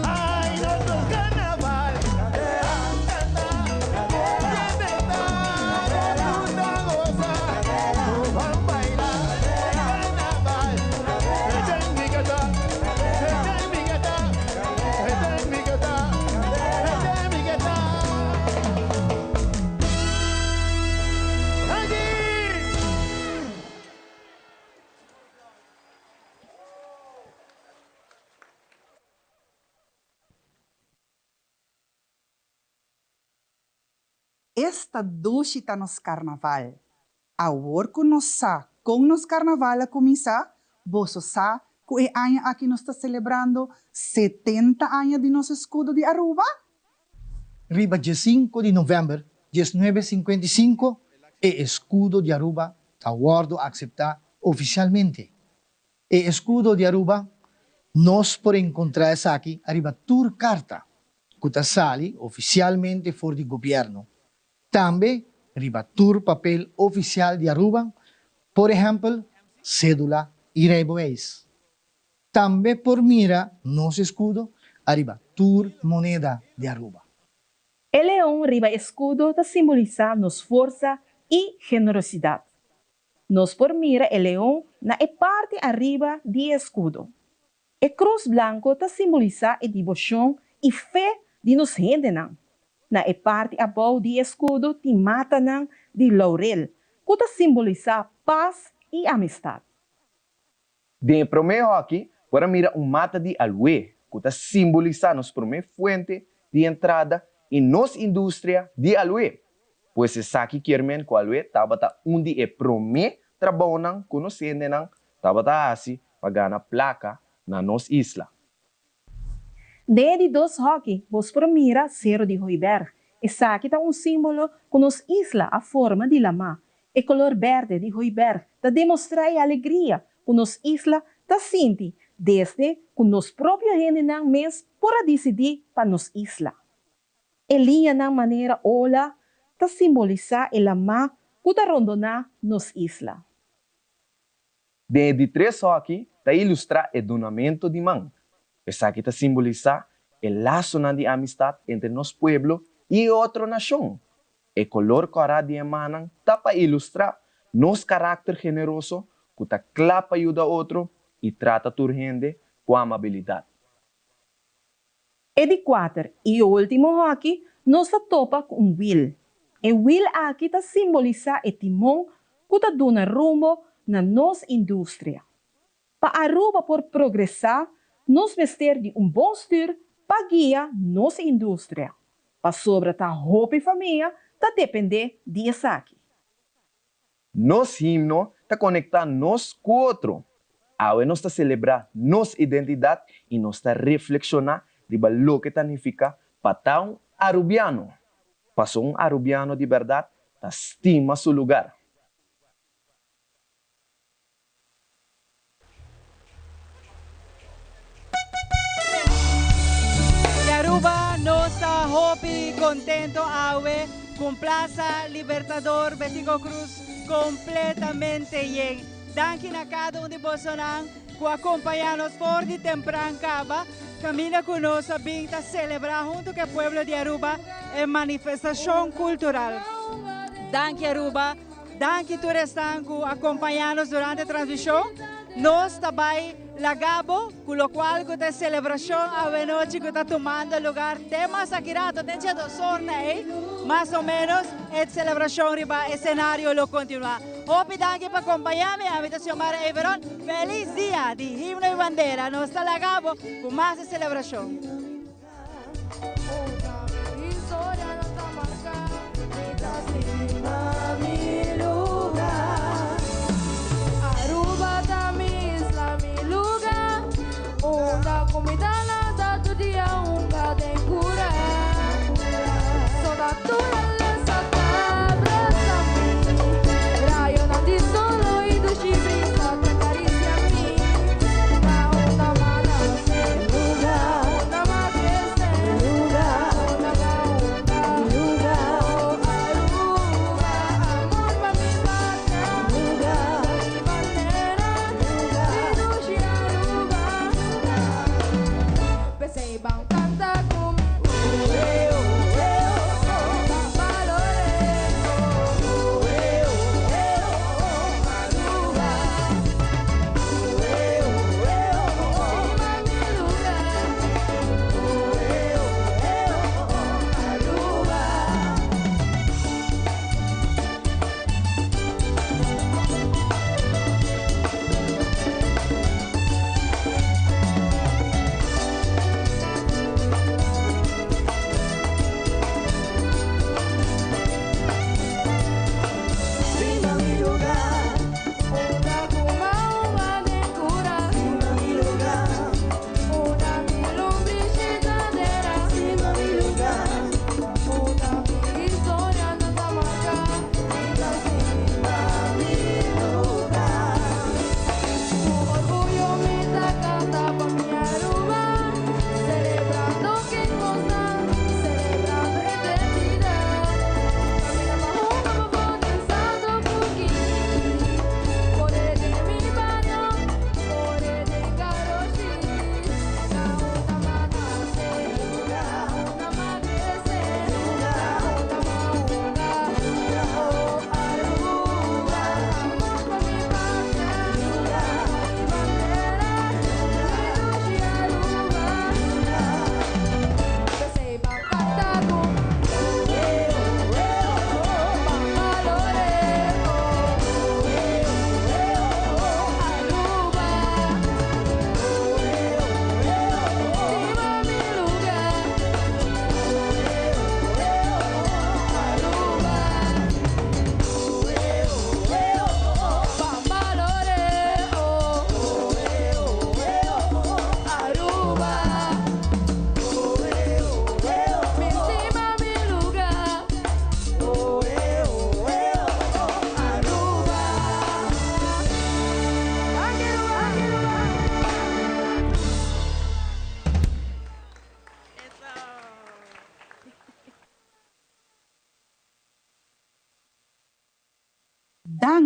S16: Ay, nuestro carnaval.
S18: Esta dushi ta nos carnaval. Awor cu nos sa con nos carnaval a cuminsa, boso sa cu e aña aki nos ta celebrando 70 aña di nos escudo di Aruba?
S19: Riba diesinco di november 1955 e escudo di Aruba ta wordo acepta oficialmente. E escudo di Aruba nos por encontra esaki ariba tur carta cu ta sali oficialmente for di gobierno. Tambe riba tur papel oficial di Aruba, por ehempel, cedula y rijbewijs. Tambe por mira nos escudo ariba tur moneda di Aruba.
S20: E leon riba escudo ta simbolisa nos forsa y generosidad. Nos por mira e leon na e parti ariba di e escudo. E cruz blanco ta simbolisa e debocion y fe di nos hendenan. Na e parti abou di e escudo tin matanan di laurel, cu ta simbolisa paz y amistad.
S21: Den e prome hoki por a mira un mata di aloe cu ta simbolisa nos prome fuente di entrada y nos industria di aloe. Pues esaki kier men ku alwe tabata un di e promé trabounan ku nos hendenan tabata hasi pa gana plaka na nos isla.
S20: Den e di dos hòki bos por mira Sero di Hooiberg. Esaki ta un símbolo ku nos isla a forma di lamá. E kolor bèrdè di Hooiberg ta demostrá e alegria ku nos isla ta sinti desde ku nos propio hendenan mes por a disidí pa nos isla. E liñanan manera ola ta simbolisá e lamá ku ta rondoná nos isla.
S21: Den e di tres hòki ta ilustrá e dunamentu di man. Esaki ta simbolisá e lasonan di amistat entre nos pueblo i e otro nashon. E kolor kòrá di e mannan ta pa ilustrá nos karakter generoso ku ta kla pa yuda otro i trata tur hende ku amabilidat.
S20: E di kuater i último hòki nos ta topa ku un wil. E wil aki ta simbolisá e timon ku ta duna rumbo na nos industria. Pa Aruba por progresá nos mester di un bon stür pa guia nos industria, pasobra ta hopi famia ta dependé di esaki.
S21: Nos himno ta konektá nos ku otro. Awe nos ta selebrá nos identidat i nos ta reflekshoná riba loke ta nifiká pa ta un Arubiano. Paso un Arubiano di bèrdat ta stima su lugar.
S8: Di Aruba nos ta hopi contento awe cu Plaza Libertador Betico Croes completamente yen. Danki na cada un di bosonan cu a compaña nos for di tempran caba caminda cu nos a bin ta celebra hunto cu e pueblo di Aruba e manifestacion cultural. Danki Aruba. Danki tur esnan ku a kompañá nos durante e transmishon. Nos ta bai laga bo ku lokual ku ta e selebrashon awenochi ku ta tumando lugar te mas aki rato, te dje dos or na ei, mas o ménos e selebrashon riba e senario lo kontinuá. Hopi danki pa kompañá mi, ami ta Xiomara Everon. Felis dia di Himno i Bandera. Nos ta laga bo ku mas e selebrashon.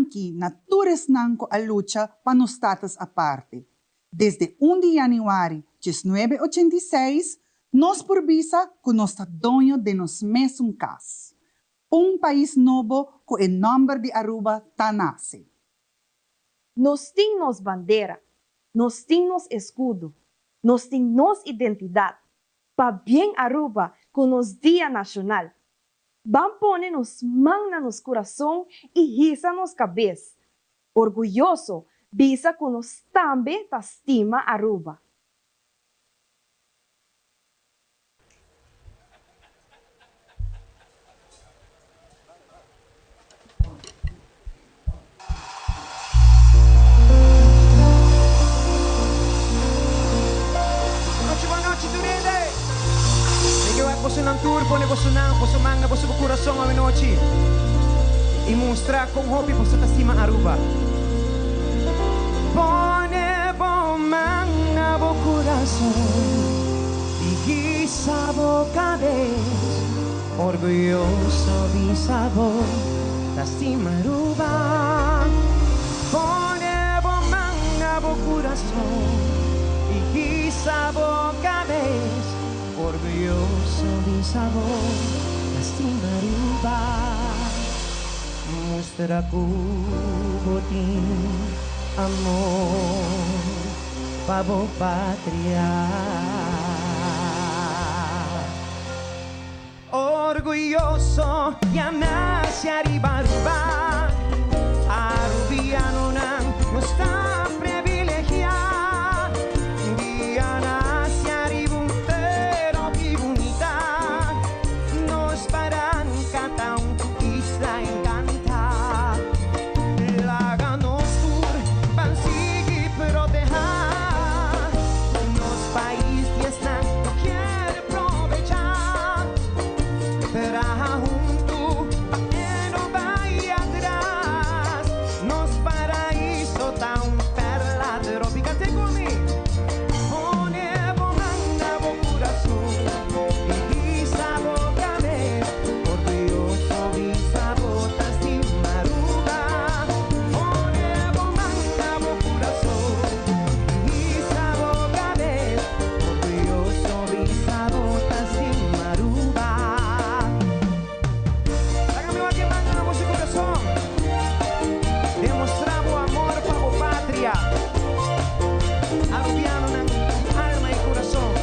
S18: Danki na tur esnan ku a lucha pa nos Status Aparte. Desde un di yanüari 1986 nos por bisa ku nos ta doño den nos mesun kas. Un pais nobo ku e nòmber di Aruba ta nase.
S22: Nos tin nos bandera, nos tin nos escudo, nos tin nos identidad. Pabien Aruba cu nos Dia Nacional! Ban pone nos man na nos curason y hisa nos cabes. Orguyoso bisa cu nos tambe ta stima Aruba.
S5: Nochi bon nochi tur hende! Mi ke wak bosonan tur pone bosonan boso man na boso kurason awe nochi i mustra kon hopi boso ta stima Aruba. Pone bo man na bo kurason i hisa bo kabes. Orguyoso bisa bo ta stima Aruba. Pone bo man na bo kurason i hisa bo kabes. Orguyoso bisa bo ta stima Aruba. Mustra ku bo tin amor pa bo patria. Orguyoso ya nace ariba Aruba, Arubianonan nos ta privilegia. Dia nace ariba un tera hopi bunita, nos baranca ta un isla encanta. Laga nos tur ban sigui proteha nos pais di esnan no kier. Probecha, traha huntu pa e no bai atras. Nos paraíso ta un perla tropical. Te ku mi. Pone bo man na bo kurason i bisa bo kabes, orguyoso bisa bo ta stima Aruba. Pone bo man na bo kurason i bisa bo kabes. Orguyoso bisa bo ta stima Aruba. Laga mi wak e manga na boso kurason. Demostra bo amor pa bo patria. Arubianonan di alma i kurason.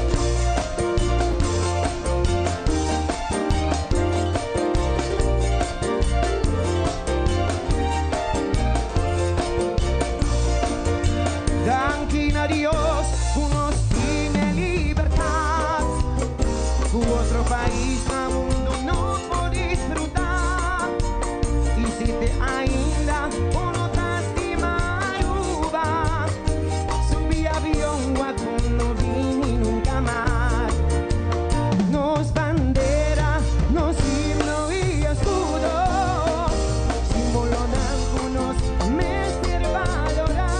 S5: Danki na Dios ku nos tin e libertat ku otro pais na mundu no por disfrutá. I si te ainda bo no ta stima Aruba, subi avion wak bo no bini nunka mas. Nos bandera, nos himno i eskudo, simbolonan ku nos mester balorá.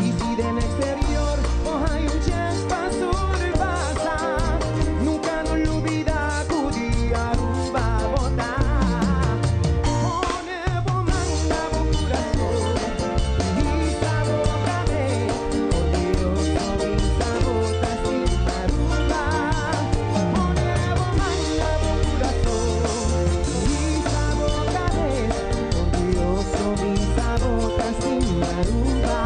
S5: I si den exterior bo hay un chens pa surpasá, nunka no lubidá ku di Aruba bo ta. Pone bo man na bo kurason i hisa bo kabes, orguyoso bisa bo ta stima Aruba. Pone bo man na bo kurason i hisa bo kabes, orguyoso bisa bo ta stima Aruba.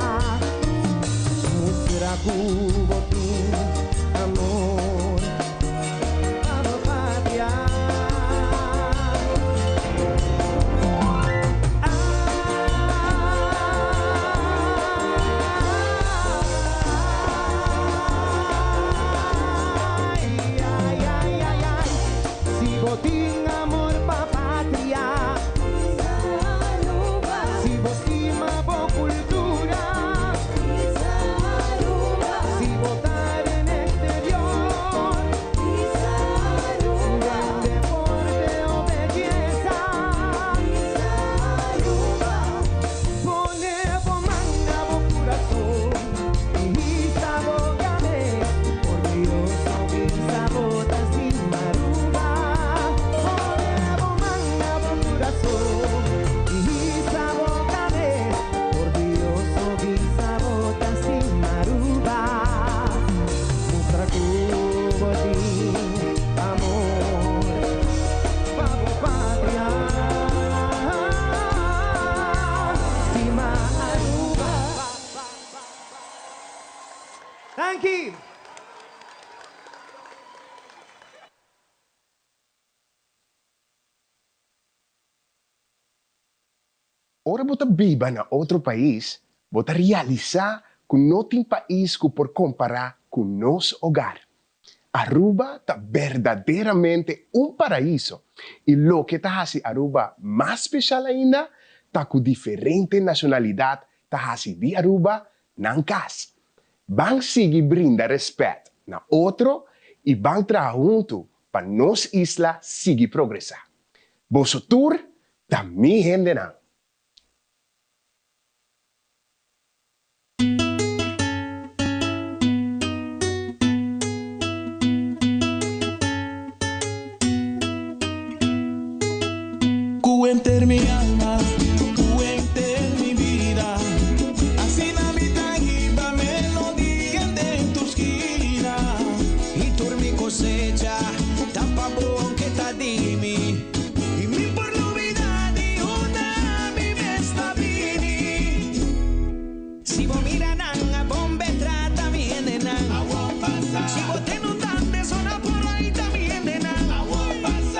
S5: Mustra ku bo tin amor pa bo patria. Ai, ai, ai, ai, ai. Si bo tin amor pa patria, si bo stima bo cultura, si bo ta den exterior, den deporte o belleza, pone bo man na bo curason i hisa bo cabes, orguyoso bisa bo ta stima Aruba. Pone
S1: Ora bo ta biba na otro pais, bo ta realisá ku no tin pais ku por kompará ku nos hogar. Aruba ta berdaderamente un paraiso i loke ta hasi Aruba mas speshal ainda ta ku diferente nashonalidat ta hasi di Aruba nan kas. Ban sigui brinda rèspèt na otro i ban traha huntu pa nos isla sigui progresá. Boso tur ta mi hendenan.
S6: Ku henter mi alma, ku henter mi bida, asina mi ta hiba melodia den tur skina.
S5: I tur mi kosecha ta pa bo aunke ta di mi. I mi por lubida di unda mi mes ta bini. Si bo mira nan a bon be trata mi hendenan. Si bo ten un dande zona por ahí ta mi hendenan.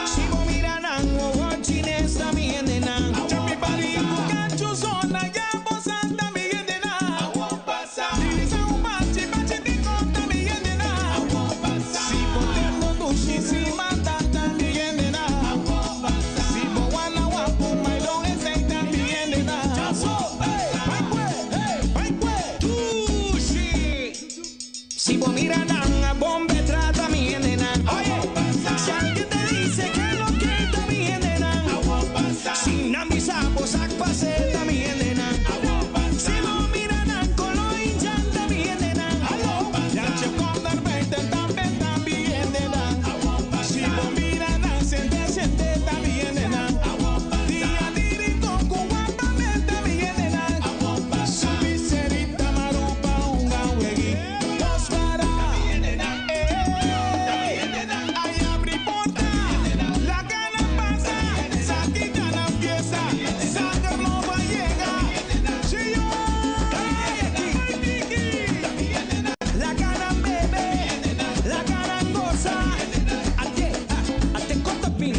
S5: Si bo mira nan wowo chines ta mi hendenan. Ku kanchu zona ya bo sa ta mi hendenan. Divisa un bachi bachi di kon ta mi hendenan. Si bo ten lo dushi si mata ta mi hendenan. Si bo wana wapu mailon esei ta mi hendenan. Si bo mira nan a bon be trata mi hendenan. Si alguien te dice que lo que ta mi hendenan. Si nan bisa bo sak pase ta mi hendenan. Si bo mira nan kolo hincha ta mi hendenan.
S6: Yanche kònder beiten tambe ta mi hendenan. Si bo mira nan sente sente ta mi hendenan. Dia di Rincon ku Wapamel ta mi hendenan. Subi Serita Marupa hunga weg'i dos para. Ay abri porta, laga nan pasa, sa kita nan fiesta, sanger nobo a yega. Chiyo,
S5: Laga nan bebe, laga nan gosa. Ate, ate kota pin.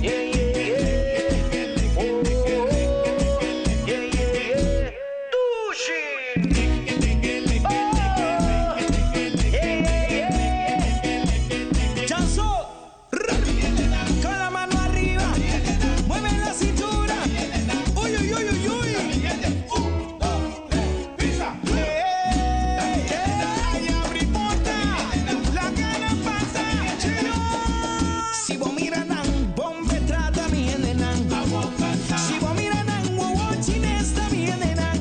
S5: Yeah, yeah, yeah. Oh, oh, yeah, yeah, yeah. Dushi! Oh, yeah, yeah, yeah.
S6: Chanso,
S5: Con la mano arriba, mueve la cintura. Uy, uy, uy, uy, uy.
S6: Un, dos, tres, pisa. Ay, abri porta, laga nan pasa. Chiyo.
S5: Si bo mira nan, bon be trata mi hendenan. Si bo mira nan, wowo chines ta mi hendenan.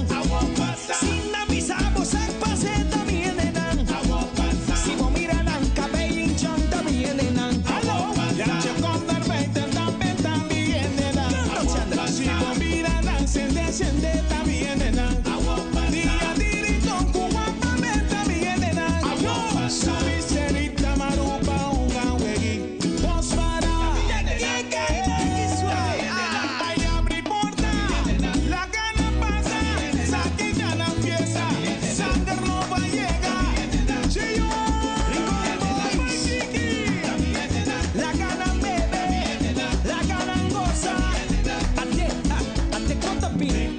S5: Si nan bisa bo sak pase ta mi hendenan. Si bo mira nan, kabei hinchan ta mi hendenan.
S6: Yanche kònder beiten tambe ta mi hendenan. Si bo mira nan sende sende ta mi hendenan. Dia di Rincon ku Wapamel ta mi hendenan. Subi Serita Marupa hunga weg'i dos para. Ay abri porta, laga nan pasa, sa kita nan fiesta, sanger nobo a yega. Chiyo,
S5: Rincon Boys, laga nan bebe, laga nan gosa. Ate, ate kota pin.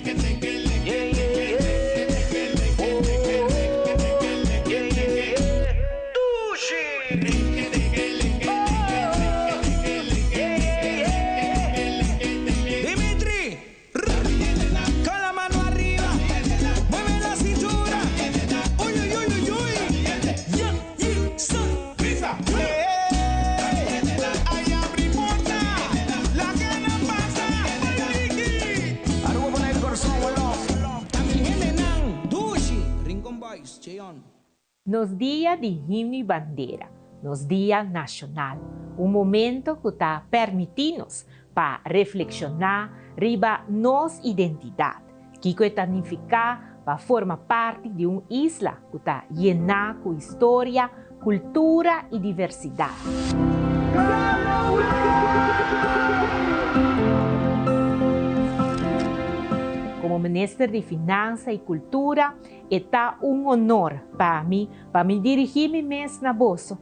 S5: Yeah, yeah, yeah. Oh, oh, yeah, yeah, yeah. Dushi! Oh, yeah, yeah, yeah.
S6: Dimitri,
S5: con la mano arriba, mueve la cintura. Uy, uy, uy, uy, uy. Yeah, yeah, son.
S6: Pisa. Ay, abri porta, laga nan pasa.
S5: Aruba Bonaire Kòrsou, one love. Ta mi hendenan, dushi. Rincon Boys, Cheon.
S9: Nos Dia di Himno y Bandera, nos Dia Nacional, un momento cu ta permiti nos pa reflexiona riba nos identidad, kico e ta nifica pa forma parti di un isla cu ta yena cu historia, cultura y diversidad. Como Minister di Finansa y Cultura, e ta un honor pa mi pa mi dirigi mi mes na boso.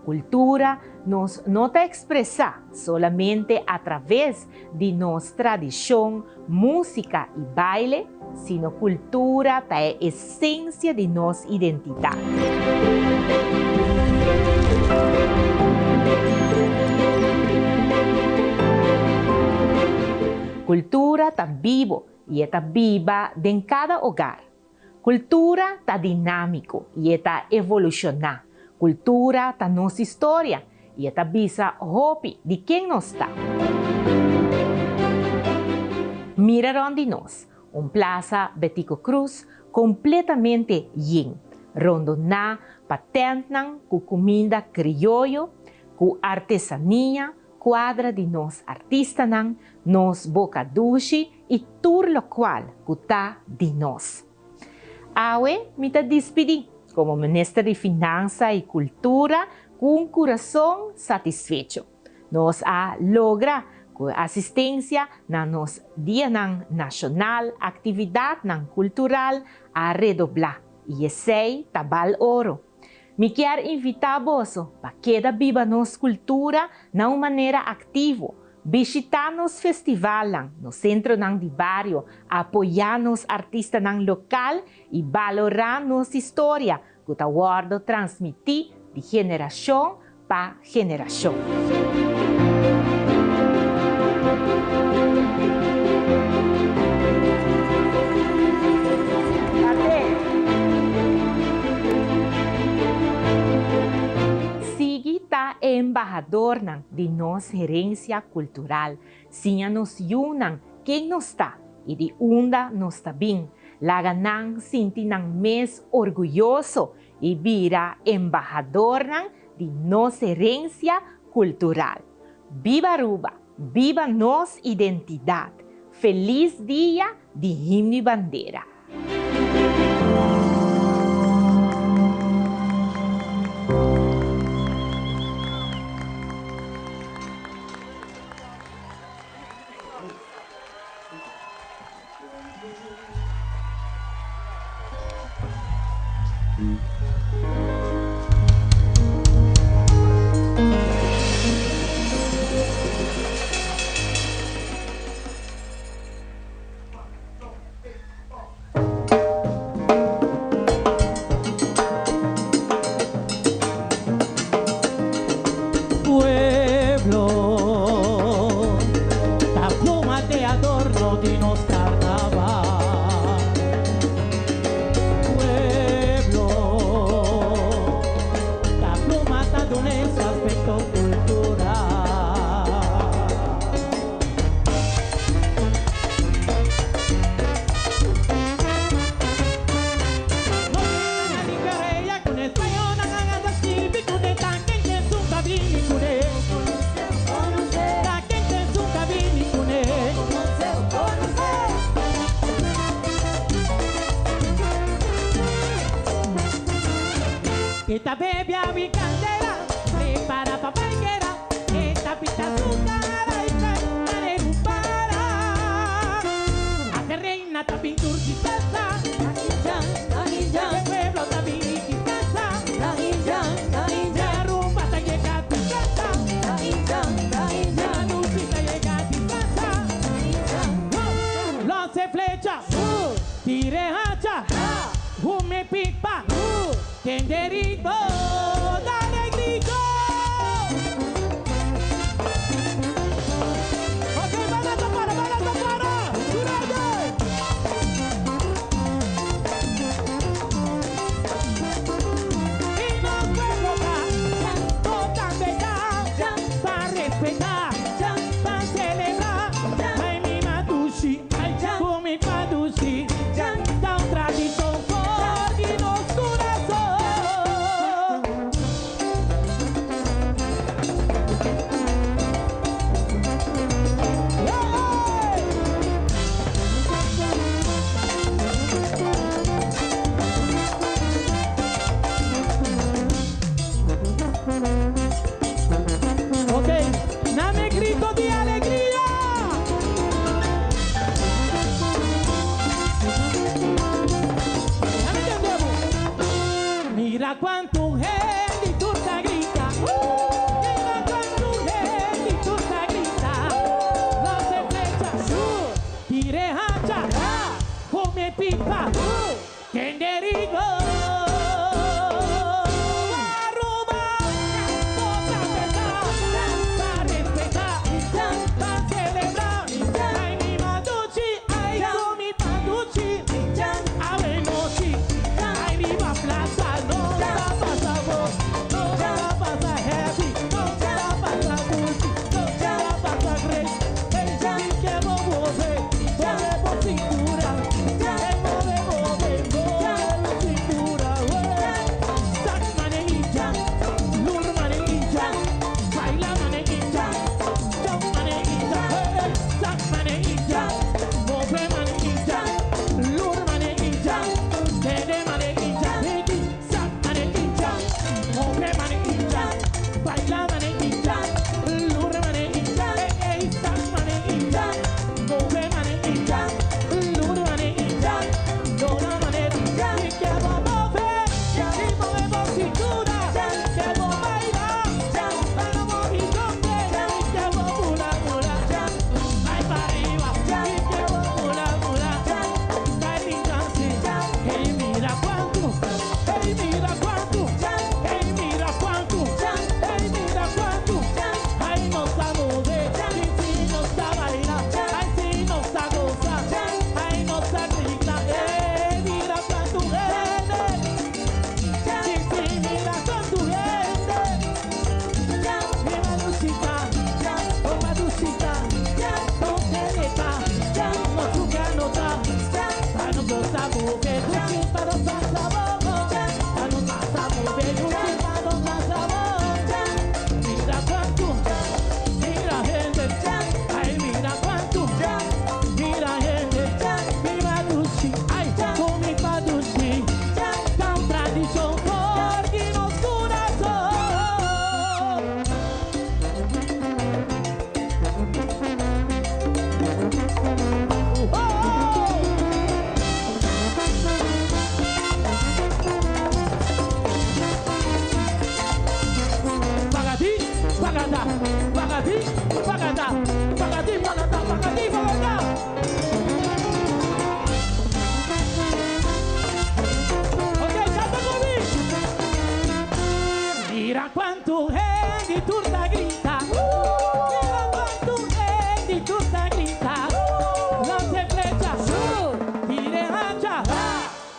S9: Kultura nos no ta ekspresá solamente atraves di nos tradishon, músika i baile, sino kultura ta e esensia di nos identidat. Kultura ta bibo i e ta biba den kada ogar. Kultura ta dinámiko i e ta evolushoná. Kultura ta nos historia i e ta bisa hopi di ken nos ta. Mira rònt di nos, un plasa Betico Croes kompletamente yen, rondoná pa tèntnan ku kuminda krioyo, ku artesania, kuadra di nos artistanan, nos boka dushi i tur lokual ku ta di nos. Awe mi ta dispidí komo Minister di Finansa i Kultura ku un kurason satisfecho. Nos a logra ku e asistensia na nos dianan nashonal, aktividatnan kultural a redoblá i esei ta bal oro. Mi kier invitá boso pa keda biba nos kultura na un manera aktivo, bishitá nos festivalnan, nos sentronan di bario, apoyá nos artistanan lokal i balorá nos historia ku ta wòrdu transmití di generashon pa generashon. Sigui ta e embahadornan di nos herensia kultural. Siña nos yunan ken nos ta i di unda nos ta bin. Laga nan sinti nan mes orguyoso i bira embahadornan di nos herensia kultural. Biba Aruba! Biba nos identidad! Feliz Dia di Himno y Bandera!
S3: Pueblo, ta pluma t'e adorno di nos carnaval. Pueblo, ta pluma ta dun'e su aspecto cultural.
S13: Mira cuanto hende tur ta grita.
S3: Pagata, pagati, pagata, pagati, pagata. Ok, canta conmigo. Mira cuánto hende tur ta grita. Mira cuanto hende tur ta grita. Lansa flecha, tira hacha,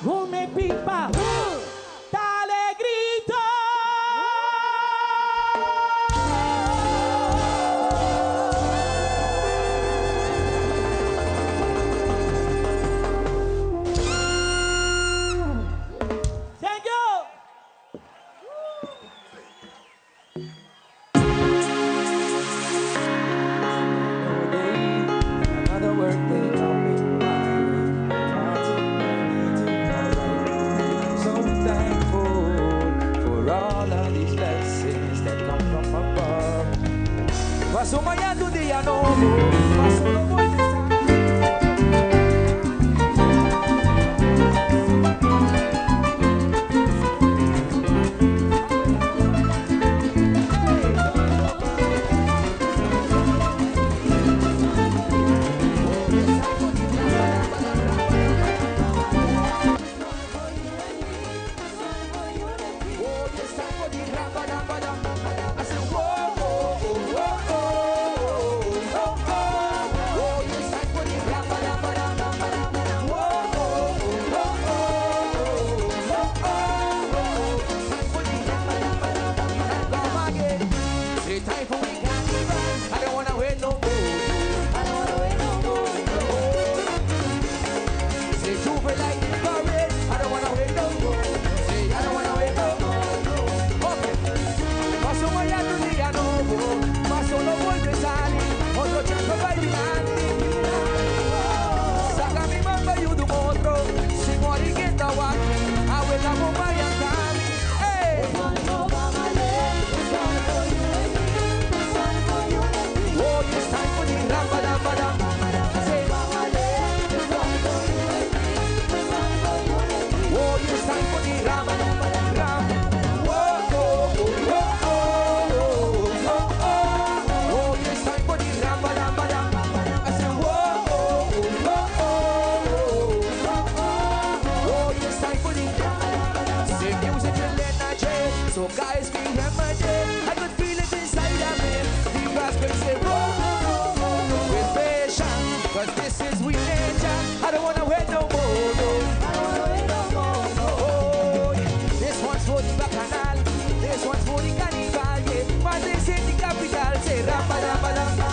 S3: huma pipa, dale grito. Thank you.
S7: Another workday coming my way. So thankful for all of these blessings that come from above. Paso mañana un dia nobo, paso no bolbe. Say time for we carnival. I don't wanna wait no more. I don't wanna wait no more. Say J'ouvert like the parade. I don't wanna wait no more. Say I don't wanna wait no more. Okay. Paso mañana un dia nobo. Paso no bolbe sali. Otro chance pa dilanti. Saca mi mamba y un otro. Si mori que está waki. Abuela bomba y andami. Hey. Oh, it's time for the ramba-damba-dam. Say, oh, it's time for the ramba-dam. Whoa, oh, oh, oh, oh, oh, oh. Oh, it's time for the ramba-damba-dam. I say, whoa, oh, oh, oh, oh, oh. Oh, it's time for the Say music will energy, so guys feel energy. I could feel it inside of me. The rascal say, whoa, whoa, whoa, with passion, 'cause this is we nature. I don't wanna wait no more, no. I don't wanna wait no more, no. Oh, this one's for the bacchanal, this one's for the carnival, yeah. Man, this in the capital, say ramba ramba ramba.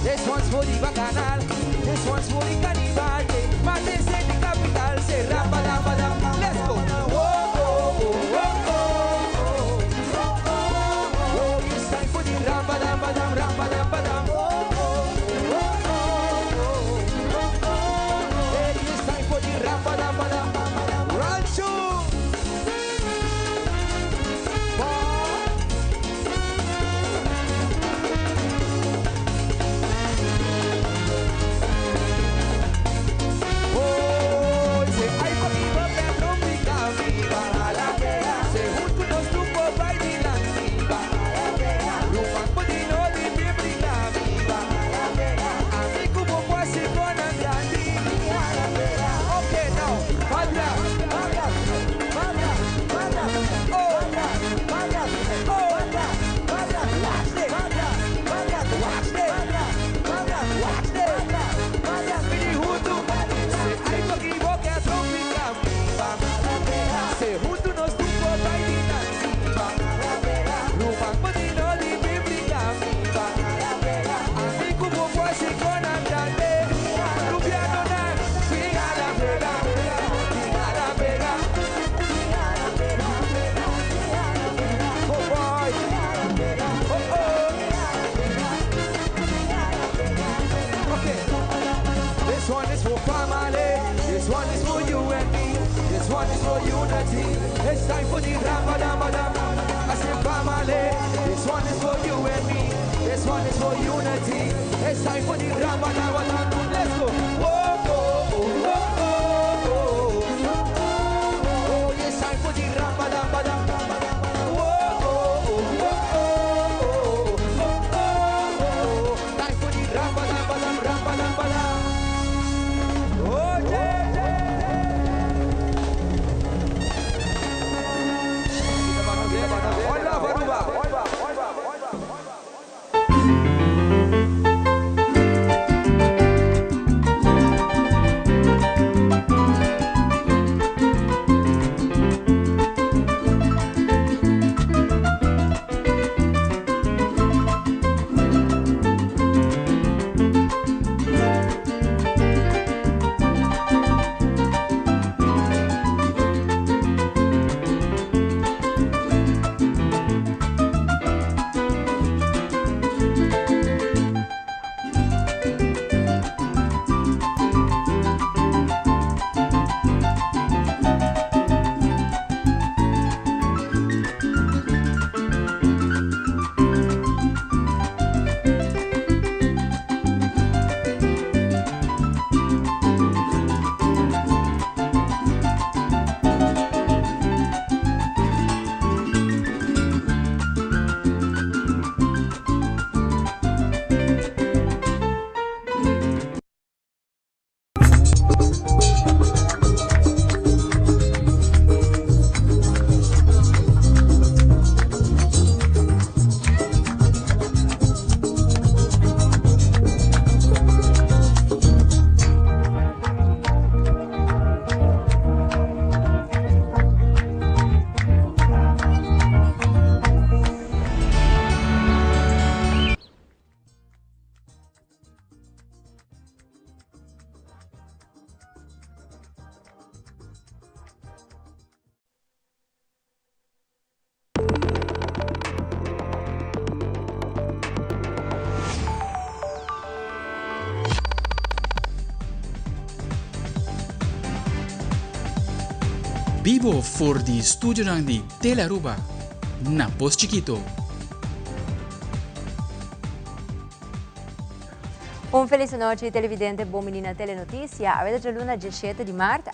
S7: This one's for the bacchanal, this one's for the carnival, yeah. Man, this in the capital, say ramba ramba ramba. Let's go. Whoa, oh, oh, oh, oh, oh, oh, oh. It's time for the ramba ramba dam, ramba ramba dam. Oh, oh, oh, oh, oh, oh. Hey, it's time for the ramba ramba dam. Rancho. Oh, say ay pakiba Petro Pica viva. Say junto nos tupo bay dilanti ba. Ruman po di no di biblica viva. Amigo mo quasi con grandi. Okay now, padra, padra, padra, padra. Oh, padra, oh, padra. Watch this, padra, watch this, padra, watch this, padra. Mini junto, say ay pakibo que tropica viva. Say junto nos tupo bay dilanti ba. Ruman po di no di biblica viva. Amigo mo quasi con grande. Rubiano na, siga la pega, siga la pega. Oh boy, oh oh. Okay. This one is for family. This one is for you and me. This one is for unity. It's time for the ramba-damba-dam. I say family. This one is for you and me. This one is for unity. It's time for the ramba-damba-dam. Let's go. Whoa, oh, oh, oh, oh, oh. Oh, it's time for the ramba-damba-dam. Whoa, oh, oh, oh, oh, oh, oh, oh.
S10: Bibo for di studionan di Telearuba na Pos Chikito.
S13: Un feliz nochi televidente, bon bini na Telenoticia. Awe ta djaluna 17 di maart.